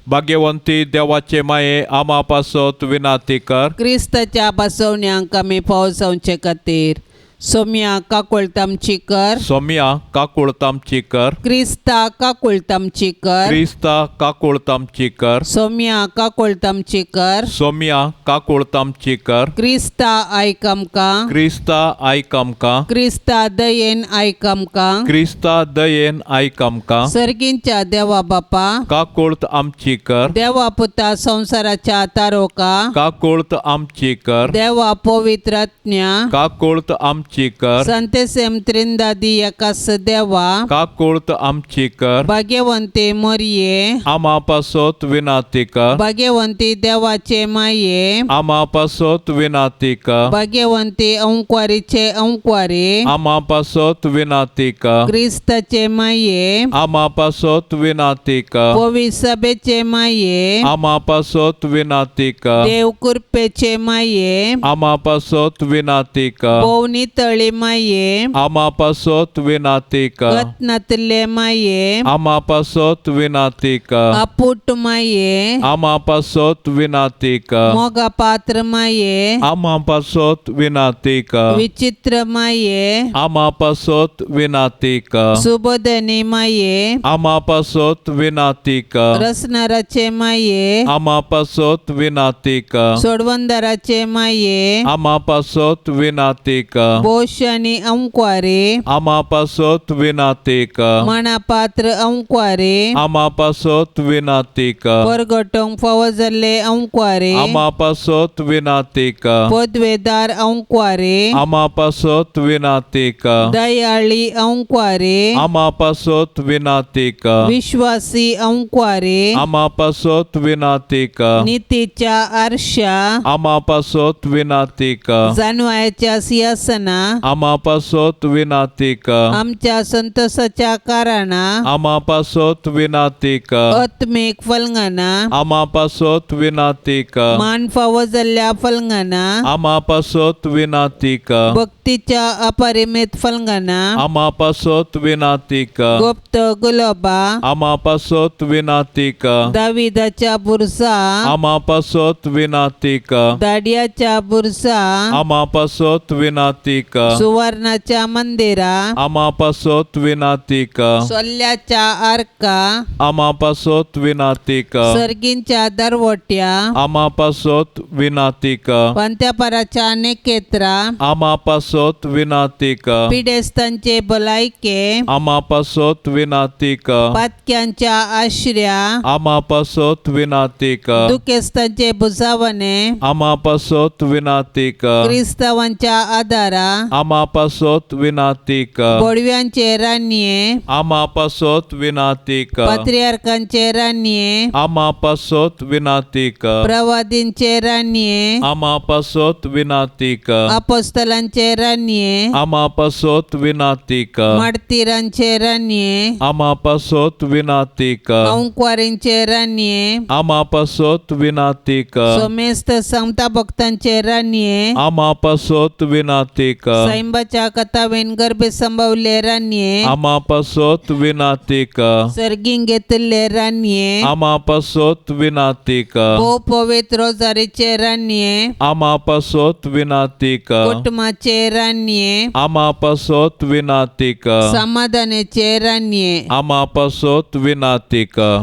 भाग्यवंती देवाचे माये आमा पासत विनाती कर. क्रिस्ताच्या बसवण्यांक आमी पावसावचे खातीर सोम्या काकुळतामची कर. सोम्या काकुळतामची कर. क्रिस्ता काकुळतामची कर. क्रिस्ता काकुळतामची कर. सोम्या काकुळतामची कर. सोम्या काकुळतामची कर. क्रिस्ता आयक आमकां. क्रिस्ता आयक आमकां. क्रिस्ता दयेन आयक आमकां. क्रिस्ता दयेन आयक आमकां. सर्गींच्या देवा बापा, काकुळत आमची कर. देवा पुता संवसाराच्या तारोका, काकुळत आमची कर. देवा पवित्रात्म्या, काकुळत आमची कर. संतेसेम त्रिंदादी एकास देवा, काकुळत आमची कर. भाग्यवंती मोरये, आमा पासत विनाती कर. भाग्यवंती देवाचे माये, आमा पासत विनाती कर. भाग्यवंती अंकवारीचे अंकवारी, आमा पासत विनाती कर. क्रिस्ताचे माये, आमा पासत विनाती कर. पवित्र सभेचे माये, आमा पासत विनाती कर. देव कृपेचे माये, आमा पासत विनाती कर. भोवनी तळी माये, आमा पासत विनाती कर. गतनातले माये, आमा पासत विनाती कर. अपुट माये, आमा पासत विनाती कर. मोगा पात्र माये, आमा पासत विनाती कर. विचित्र माये, आमा पासत विनाती कर. सुबोधनी माये, आमा पासत विनाती कर. रसनाराचे माये, आमा पासत विनाती कर. सोडवंदराचे माये, आमा पासत विनाती कर. बोशानी अंकवारे, आमा पासत विनाती कर. मणापात्र अंकवारे, आमा पासत विनाती कर. परगटोंक फावो जाल्ले अंकवारे, आमा पासत विनाती कर. पदवेदार अंकवारे, आमा पासत विनाती कर. दयाळी अंकवारे, आमा पासत विनाती कर. विश्वासी अंकवारे, आमा पासत विनाती कर. नीतीच्या आरशा, आमा पासत विनाती कर. जानवायाच्या सिंहासना, आमा पासत विनाती कर. आमच्या संतोषाच्या कारणा, आमा पासत विनाती कर. आत्मीक फलंगाना, आमा पासत विनाती कर. मान फावो जाल्ल्या फलंगाना, आमा पासत विनाती कर. भक्तीच्या अपरिमित फलंगाना, आमा पासत विनाती कर. गुप्त गुलोबा, आमा पासत विनाती कर. दाविदाच्या बुरसा, आमा पासत विनाती कर. दाडियाच्या बुरसा, आमा पासत विनाती कर. सुवर्णाच्या मंदिरा, आमा पासत विनाती कर. सोल्ल्याच्या आर्का, आमा पासत विनाती कर. सर्गींच्या दरवट्या, आमा पासत विनाती कर. पंत्यापराच्या नेकेत्रा, आमा पासत विनाती कर. पिडेस्तांचे भलायके, आमा पासत विनाती कर. पातक्यांच्या आश्र्या, आमा पासत विनाती कर. दुखेस्तांचे भुजावणे, आमा पासत विनाती कर. क्रिस्तावांच्या आदारा, आमा पासत विनाती कर. बोडव्यांचे रानये, आमा पासत विनाती कर. पात्रियार्कांचे रानये, आमा पासत विनाती कर. प्रवादींचे रानये, आमा पासत विनाती कर. अपोस्तलांचे रानये, आमा पासत विनाती कर. मार्तीरांचे रानये, आमा पासत विनाती कर. अंकवारींचे रानये, आमा पासत विनाती कर. सोमेस्त समता भक्तांचे रानये, आमा पासत विनाती कर. साईंबाच्या कथावेन गर्भे संभवले रानये, आमा पासत विनाती कर. सर्गीं घेतिल्ले रानये, आमा पासत विनाती कर. भोव पवित्र रोजारीचे रानये, आमा पासत विनाती कर. कुटुंबाचे रानये, आमा पासत विनाती कर. समाधानाचे रानये. आमा पासत विनाती कर.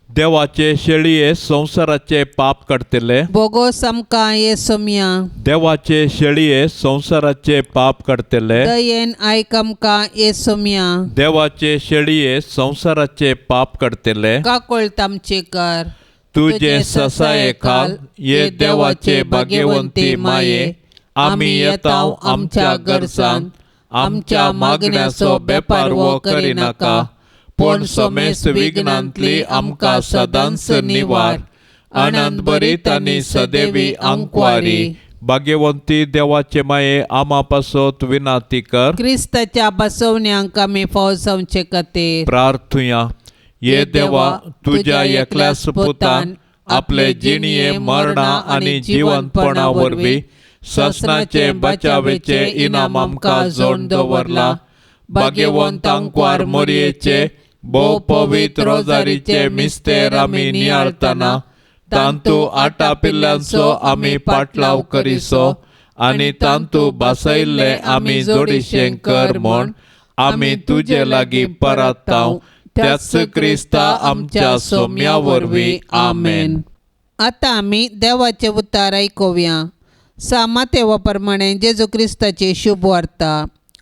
देवाचे शेळये संवसाराचे पाप काडटले. बोगोस आमकां ये सोम्या. देवाचे शेळये संवसाराचे पाप काडटले. दयेन आयक आमकां ये सोम्या. देवाचे शेळये संवसाराचे पाप काडटले. काकुळट आमची कर. तुजे ससाये खाल ये देवाचे भाग्यवंती माये, आमी येता आमच्या गरजान, आमच्या मागण्याचो बेपारवो करिनाका, पूण समेस्त विघ्नांतली आमकां सदांच निवार. आनंद भरीत आनी सदैवी आंकवारी भाग्यवंती देवाचे माये, आमा पासत विनाती कर. क्रिस्ताच्या बसवण्यांक आमी फावो जावचे खातीर प्रार्थुया. ये देवा, तुज्या एकल्याच पुतान आपले जिणये मरणा आनी जिवंतपणा वरवीं ससनाचे बचावेचे इनाम आमकां जोड दवरला. भाग्यवंत आंकवार मोरयेचे भोव पवित्र रोजारीचे मिस्तेर आमी नियाळतना तांतू आटापिल्ल्यांचो आमी पाटलाव करिसो आनी तांतू बसयल्ले आमी जोडीशें कर म्हूण आमी तुजे लागीं परतांव त्याच क्रिस्ता आमच्या सोम्या वरवीं. आमेन. आतां आमी देवाचें उतार आयकुया. सामातेवा प्रमाणे जेजू क्रिस्ताची शुभ वार्ता,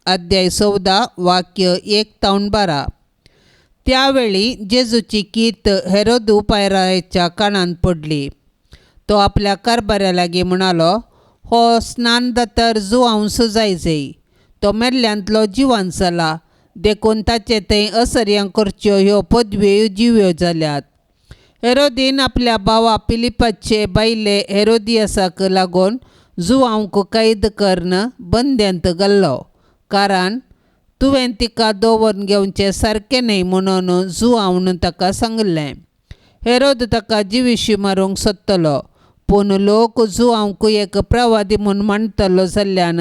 अध्याय 14, वाक्य 1 तावन 12. त्यावेळी जेजूची कीर्त हेरोदू पायराच्या कानांत पडली. तो आपल्या कारभाऱ्या लागीं म्हणालो, हो स्नानदातर जुआंव जायजय, तो मेल्ल्यांतलो जिवान जाला, देखून ताचे थंय असर्यां करच्यो ह्यो पदव्यो जिव्यो जाल्यात. हेरोदीन आपल्या भावा पिलिपाचे बायले हेरोदियासाक लागून जुआंवक कैद करून बंद्यांत घाल्लो, कारण तुवें तिका दवरून घेवचें सारकें न्हय म्हणून जुआंवन ताका सांगलें. हेरोद ताका जिविशी मारूंक सोदतलो, पूण लोक जुआंवक एक प्रवादी म्हूण मानतलो जाल्ल्यान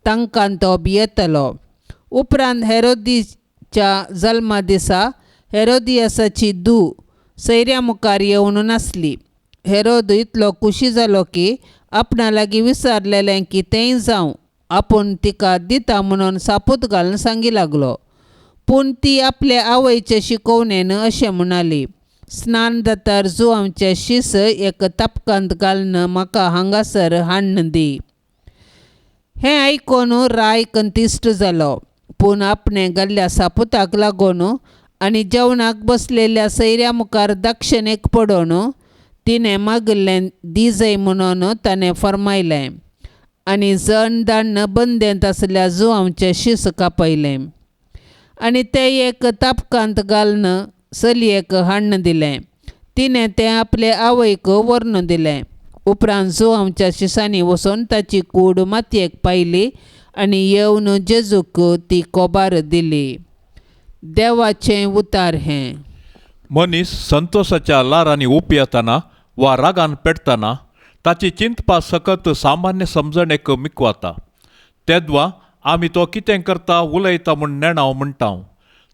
तांकां तो भियेतलो. उपरांत हेरोदीच्या जल्मा दिसा हेरोदियासाची धूव सैऱ्या मुखार येवन नासली. हेरोद इतलो खुशी जालो की आपणा लागीं विचारलेलें की तेंय जावं, आपूण तिका दिता म्हणून सापूत घालून सांगी लागलो. पूण ती आपले आवयचे शिकोवणेन अशें म्हणाली, स्नानदातार जुआंवचें शीस एक तपकांत घालून म्हाका हांगासर हाडून दी. हें आयकून राय कंतिश्ट जालो, पूण आपणें घाल्ल्या सापुताक लागून आनी जेवणाक बसलेल्या सैऱ्या मुखार दक्षिणेक पडोवन तिणें मागिल्लें दिजय म्हणून ताणें फर्मायलें आनी जण दाण्ण बंदेंत आसल्या जुआंवचें शीस कापयलें आनी तें एक तापकांत घालून चलयेक हाडून दिलें. तिणें तें आपले आवयक व्हरून दिलें. उपरांत जुआंवच्या शिसांनी वचून ताची कूड मातयेक पायली आनी येवन जेजूक ती कोबार दिली. देवाचें उतार हें. मनीस संतोषाच्या ल्हारांनी उपयेतना वा रागान पेटतना ताची चिंतपा सकत सामान्य समजणेक मिकवाता. तेद्वा आमी तो कितें करता उलयता म्हूण नेणाव म्हणटा.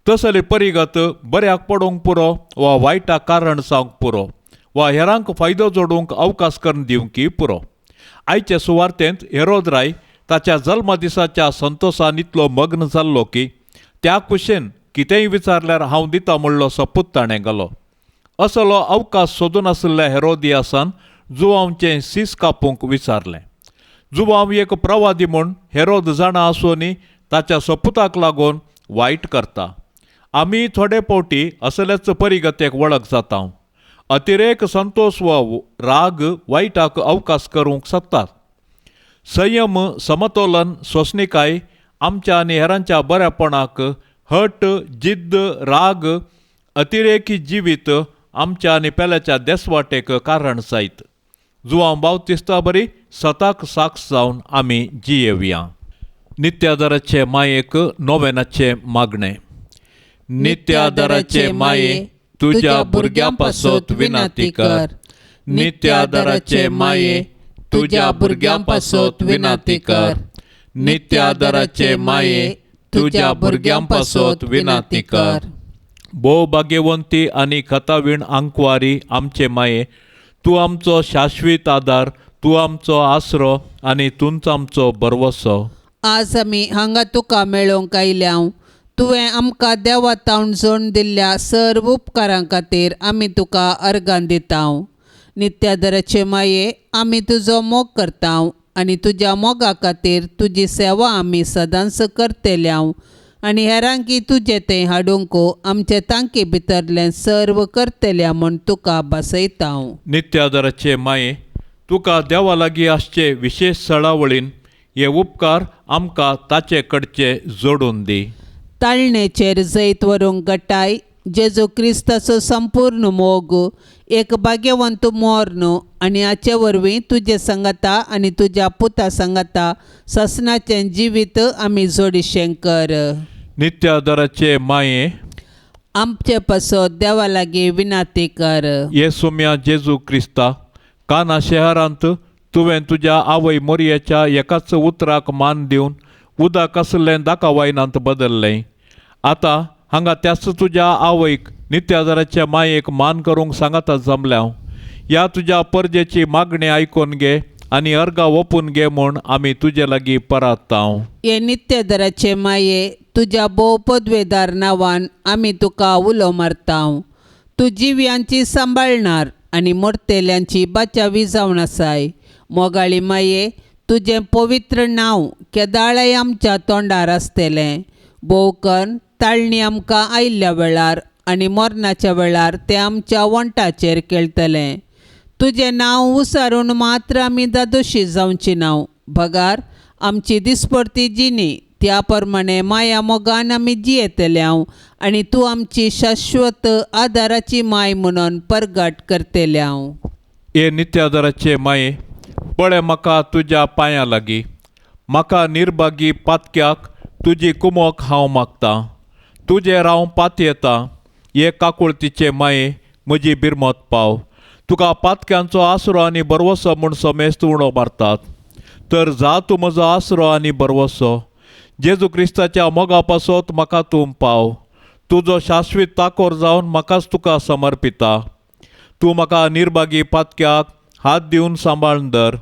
तसली परिगत बऱ्याक पडोवंक पुरो वा वायटाक कारण जावंक पुरो वा हेरांक फायदो जोडूंक अवकाश करून दिवंकी पुरो. आयचे सुवार्तेंत हेरोद राय ताच्या जल्मा दिसाच्या संतोशान इतलो मग्न जाल्लो की त्या कुशेन कितेंय विचारल्यार हांव दिता म्हणलो सपूत ताणें घालो. असलो अवकाश सोदून आशिल्ल्या हेरोदियासान जुआंवचें शीस कापूंक विचारलें. जुआंव एक प्रवादी म्हूण हेरोद जाणा आसूनय ताच्या सपुताक लागून वायट करता. आमी थोडे फावटी असल्याच परिगतेक वळख जाता. अतिरेक संतोश वा राग वायटाक अवकाश करूंक शकतात. संयम, समतोलन, सोंसणीकाय आमच्या आनी हेरांच्या बऱ्यापणाक हट, जिद्द, राग, अतिरेकी जिवीत आमच्या आनी पेल्याच्या देसवाटेक कारण जायत. जुआंव बावतिस्ता बरी सताक साक्ष जावन आमी जियेवया. नित्यादराचे मायेक नोवेनाचें मागणें. नित्यादराचे माये, तुज्या भुरग्यां पासत विनंती कर. नित्यादराचे माये, तुज्या भुरग्यां पासत विनंती कर. नित्यादराचे माये, तुज्या भुरग्यां पासत विनंती कर. भोव भाग्यवंती आनी कथावीण आंकवारी आमचे माये, तूं आमचो शाश्वीत आदार, तूं आमचो आसरो आनी तूंच आमचो भरवसो. आज आमी हांगा तुका मेळोवंक आयल्या. तुवें आमकां देवा तावन जोडून दिल्ल्या सर्व उपकारां खातीर आमी तुका अर्गां दिता. नित्यादराचे माये, आमी तुजो मोग करता आनी तुज्या मोगा खातीर तुजी सेवा आमी सदांच करतल्या आनी हेरांकी तुजें तें हाडूंक आमचे तांकी भितरलें सर्व करतल्या म्हूण तुका बसयता. नित्यादराचे माये, तुका देवा लागीं आसचे विशेश सळावळीन हे उपकार आमकां ताचे कडचे जोडून दी. ताळणेचेर जैत व्हरूंक गटाय जेजू क्रिस्ताचो संपूर्ण मोग, एक भाग्यवंत मोर्न आनी हाचे वरवीं तुजे सांगाता आनी तुज्या पुता सांगाता ससनाचें जिवीत आमी जोडिशें कर. नित्यादराचे माये, आमचे पासत देवा लागीं विनंती कर. हे सोम्या जेजू क्रिस्ता, काना शहरांत तुवें तुज्या आवय मोरयेच्या एकाच उतराक मान दिवन उदक आसलें दाकावायनांत बदल्लें. आतां हांगा त्याच तुज्या आवयक नित्यादराच्या मायेक मान करूंक सांगाता जमल्या. ह्या तुज्या परजेची मागणी आयकून घे आनी अर्गां ओपून घे म्हूण आमी तुजे लागीं पराततांव. हे नित्यदराचे माये, तुज्या भोव पदवेदार नांवान आमी तुका उलो मारतांव. तूं जिव्यांची सांबाळणार आनी मोरतेल्यांची बाचावी जावन आसाय. मोगाळी माये, तुजें पवित्र नांव केदाळाय आमच्या तोंडार आसतलें. भोव करून ताळणी आमकां आयिल्ल्या वेळार आनी मरणाच्या वेळार तें आमच्या वंटाचेर खेळटलें. तुजें नांव उसारून मात्र आमी दादोशी जावची नांव, बगार आमची दिसपडती जिणी त्या प्रमाणे माया मोगान आमी जियेतले हांव आनी तूं आमची शाश्वत आदाराची माय म्हणून परगट करतले हांव. हे नित्यादराचे माये, पळय म्हाका तुज्या पांयां लागीं, म्हाका निर्भागी पातक्याक तुजी कुमोक हांव मागतां. तुजेर हांव पातयेतां. हे काकुळतीचे माये, म्हजी बिरमत पाव. तुका पातक्यांचो आसरो आनी बरवसो म्हूण समेस्त उणो मारतात, तर जा तूं म्हजो आसरो आनी बरवसो. जेजू क्रिस्ताच्या मोगा पासत म्हाका तूं पाव. तुजो शाश्वीत ताकोर जावन म्हाकाच तुका समर्पिता. तूं म्हाका निर्भागी पातक्याक हात दिवन सांबाळून धर.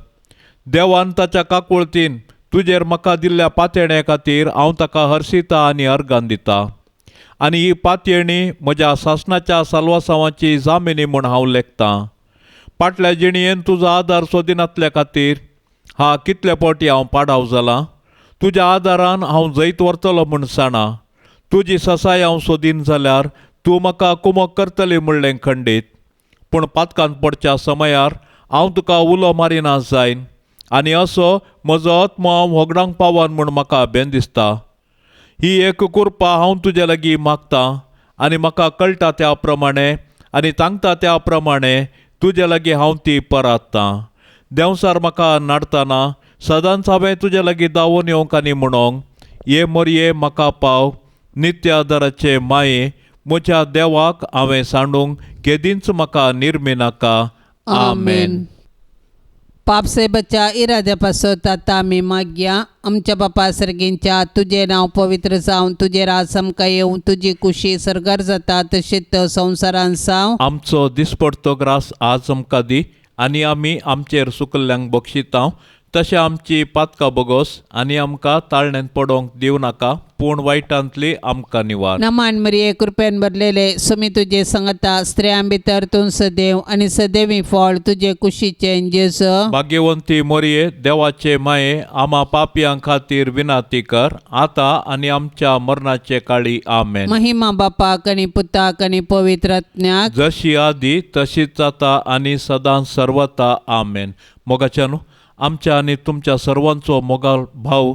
देवान ताच्या काकुळतीन तुजेर म्हाका दिल्ल्या पातयेणे खातीर हांव ताका हर्शिता आनी अर्गान दिता. आनी ही पातयेणी म्हज्या सासणाच्या साल्वासांवाची जामिनी म्हूण हांव लेखतां. फाटल्या जिणयेन तुजो आदार सोदिनातल्या खातीर हा कितले फावटी हांव पाडाव जालां. तुज्या आदारान हांव जैत व्हरतलो म्हूण जाणा. तुजी ससाय हांव सोदीन जाल्यार तूं म्हाका कुमक करतली म्हणलें खंडीत. पूण पातकान पडच्या समयार हांव तुका उलो मारिना जायन आनी असो म्हजो आत्मो हांव होगडांक पावन म्हूण म्हाका बेन दिसता. ही एक कृपा हांव तुजे लागीं मागतां आनी म्हाका कळटा त्या प्रमाणे आनी सांगता त्या प्रमाणे तुजे लागीं हांव ती पराततां. देंवसार म्हाका नाडतना सदांच हांवें तुजे लागीं धांवून येवंक आनी म्हणोंक, ये मोरये म्हाका पाव. नित्यादराचे माये, म्हज्या देवाक हांवें सांडूंक केदींच म्हाका निर्मिनाका. आमेन. पापसेबाच्या इराद्या पासत आतां आमी मागया. आमच्या बापा सर्गींच्या, तुजें नांव पवित्र जावं, तुजें राज आमकां येवं, तुजी कुशी सर्गार जाता तशीच संवसारान जावं. आमचो दिसपडतो ग्रास आज आमकां दी आनी आमी आमचेर सुकल्ल्यांक बक्षितांव तशें आमची पातकां बोगोस आनी आमकां ताळण्यांत पडोवंक दिवं नाका, पूण वायटांतली आमकां निवार. नमान मरिये, कृपेन भरलेले, सुमी तुजे संगता, स्त्रियां भितर तूं सदैव आनी सदैवी फळ तुजे कुशीचें जेजू. भाग्यवंती मोरये, देवाचे माये, आमा पापयां खातीर विनाती कर आतां आनी आमच्या मरणाचे काळी. आमेन. महिमा बापाक आनी पुताक आनी पवित्र आत्म्याक, जशी आदी तशीच जाता आनी सदां सर्वता. आमेन. मोगाच्या न्हू, आमच्या आनी तुमच्या सर्वांचो मोगाल भाव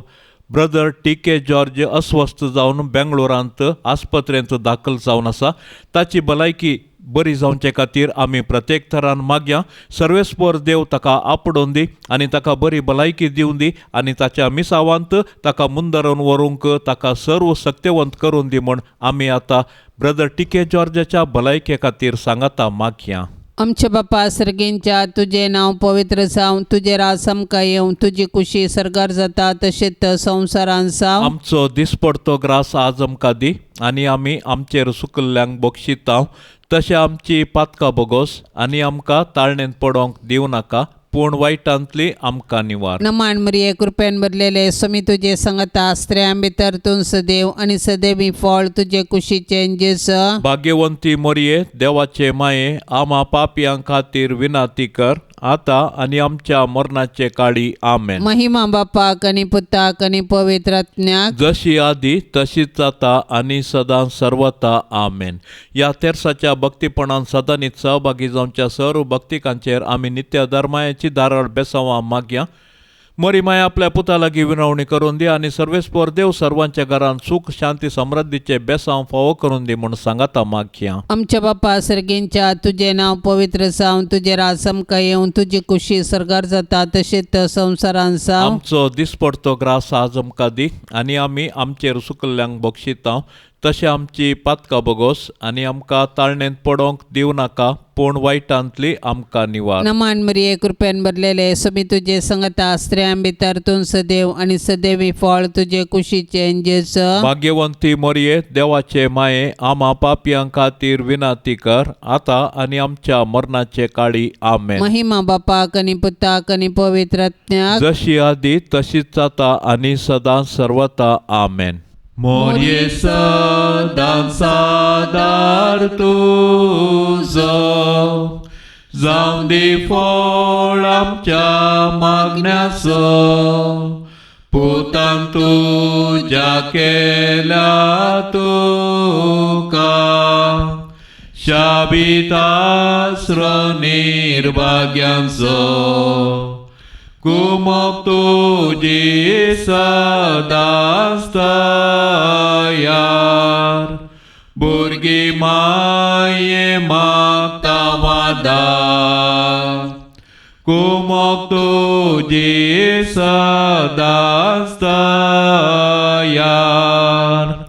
ब्रदर टी के जॉर्ज अस्वस्थ जावन बेंगलोरांत आस्पत्रेंत दाखल जावन आसा. ताची भलायकी बरी जावचे खातीर आमी प्रत्येक थरान मागया. सर्वेस्पर देव ताका आपडोवन दी आनी ताका बरी भलायकी दिवन दी आनी ताच्या मिसावांत ताका मुंदरून व्हरूंक ताका सर्व सक्तेवंत करून दी म्हूण आमी आतां ब्रदर टी के जॉर्जाच्या भलायके खातीर सांगाता मागया. आमच्या बापा सर्गींच्या, तुजें नांव पवित्र जावं, तुजें राज आमकां येवं, तुजी कुशी सर्गार जाता तशीच संवसारान जावं. आमचो दिसपडतो ग्रास आज आमकां दी आनी आमी आमचेर सुकल्ल्यांक बक्षितांव तशें आमची पातकां बोगोस आनी आमकां ताळणेंत पडोवंक दिवं नाका, पूण वायटांतली आमकां निवार. नमान मरिये, कृपेन भरलेले, स्वामी तुजे संगता, स्त्रियां भितर तूं सदैव आनी सदैवी फळ तुजे कुशीचें जेजू. भाग्यवंती मोरये, देवाचे माये, आमा पापयां खातीर विनाती कर आतां आनी आमच्या मरणाचे काळी. आमेन. महिमा बापाक आनी पुताक आनी पवित्र आत्म्याक, जशी आदी तशीच जाता आनी सदां सर्वता. आमेन. ह्या तेर्साच्या भक्तीपणान सदांनीच सहभागी जावच्या सर्व भक्तिकांचेर आमी नित्य धर्मायाची धारळ बेसांवां मागया. मरी माया आपल्या पुता लागीं विनवणी करून दी आनी सर्वेस्पर देव सर्वांच्या घरान सुख शांती समृद्धीचे बेसांव फावो करून दी म्हूण सांगाता मागया. आमच्या बापा सर्गींच्या, तुजें नांव पवित्र जावं, तुजें राज आमकां येवं, तुजी कुशी सर्गार जाता तशीच संवसारान जावं. आमचो दिसपडतो ग्रास आज आमकां दी आनी आमी आमचेर सुकल्ल्यांक बक्षितांव तशें आमची पातकां बोगोस आनी आमकां ताळणेंत पडोंक दिवं नाका पूण वायटांतली आमकां निवार. नमान मरिये, कृपेन भरलेले, समी तुजे संगता, स्त्रियां भितर तूं सदैव आनी सदैवी फळ तुजे कुशीचें जेजू. भाग्यवंती मोरये, देवाचे माये, आमा पापयां खातीर विनंती कर आतां आनी आमच्या मरणाचे काळी. आमेन. महिमा बापाक आनी पुताक आनी पवित्र आत्म्याक. जशी आदी तशीच जाता आनी सदां सर्वता. आमेन. मोरये सदां सादार तुजो जावं दी फळ आमच्या मागण्याचो, पुतान तुज्या केल्या तुका शाबितास्र निर्भाग्यांचो. कुमक तुजी सदांच तयार, भुरगीं माये मागता वादार. कुमक तुजी सदांच तयार,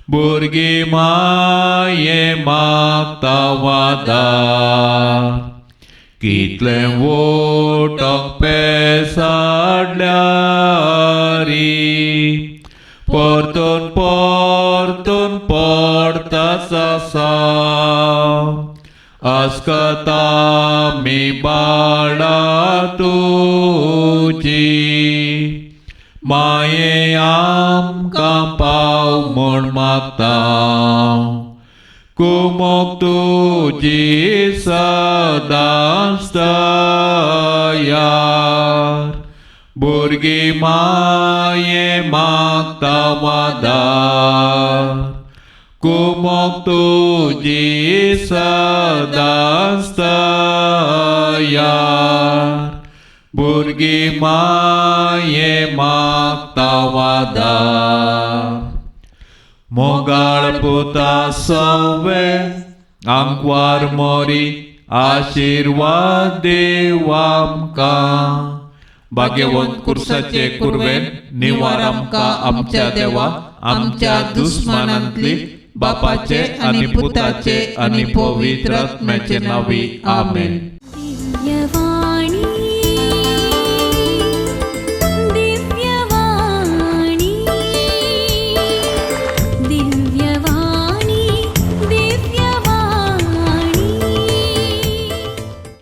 भुरगीं माये मागता वादार. कितलें वोटक पेसाडल्यारी परतून परतून पडताच आसा, आस्कता मी बाळा तुजी माये आमकां पाव म्हूण मागता. कुमक तुजी सदांच तयार, भुरगीं माये मागता वादार. कुमक तुजी सदांच तयार, भुरगीं माये मागता वादार. मोगाळ पुता सवे आंकवार मोरी, आशिर्वाद देव आमकां. भाग्यवंत कुर्साचे कुर्वेन निवार आमकां आमच्या देवा आमच्या दुस्मानांतली, बापाचे आनी पुताचे आनी पवित्र आत्म्याचे नांवी. आमेन. दिव्यवाणी.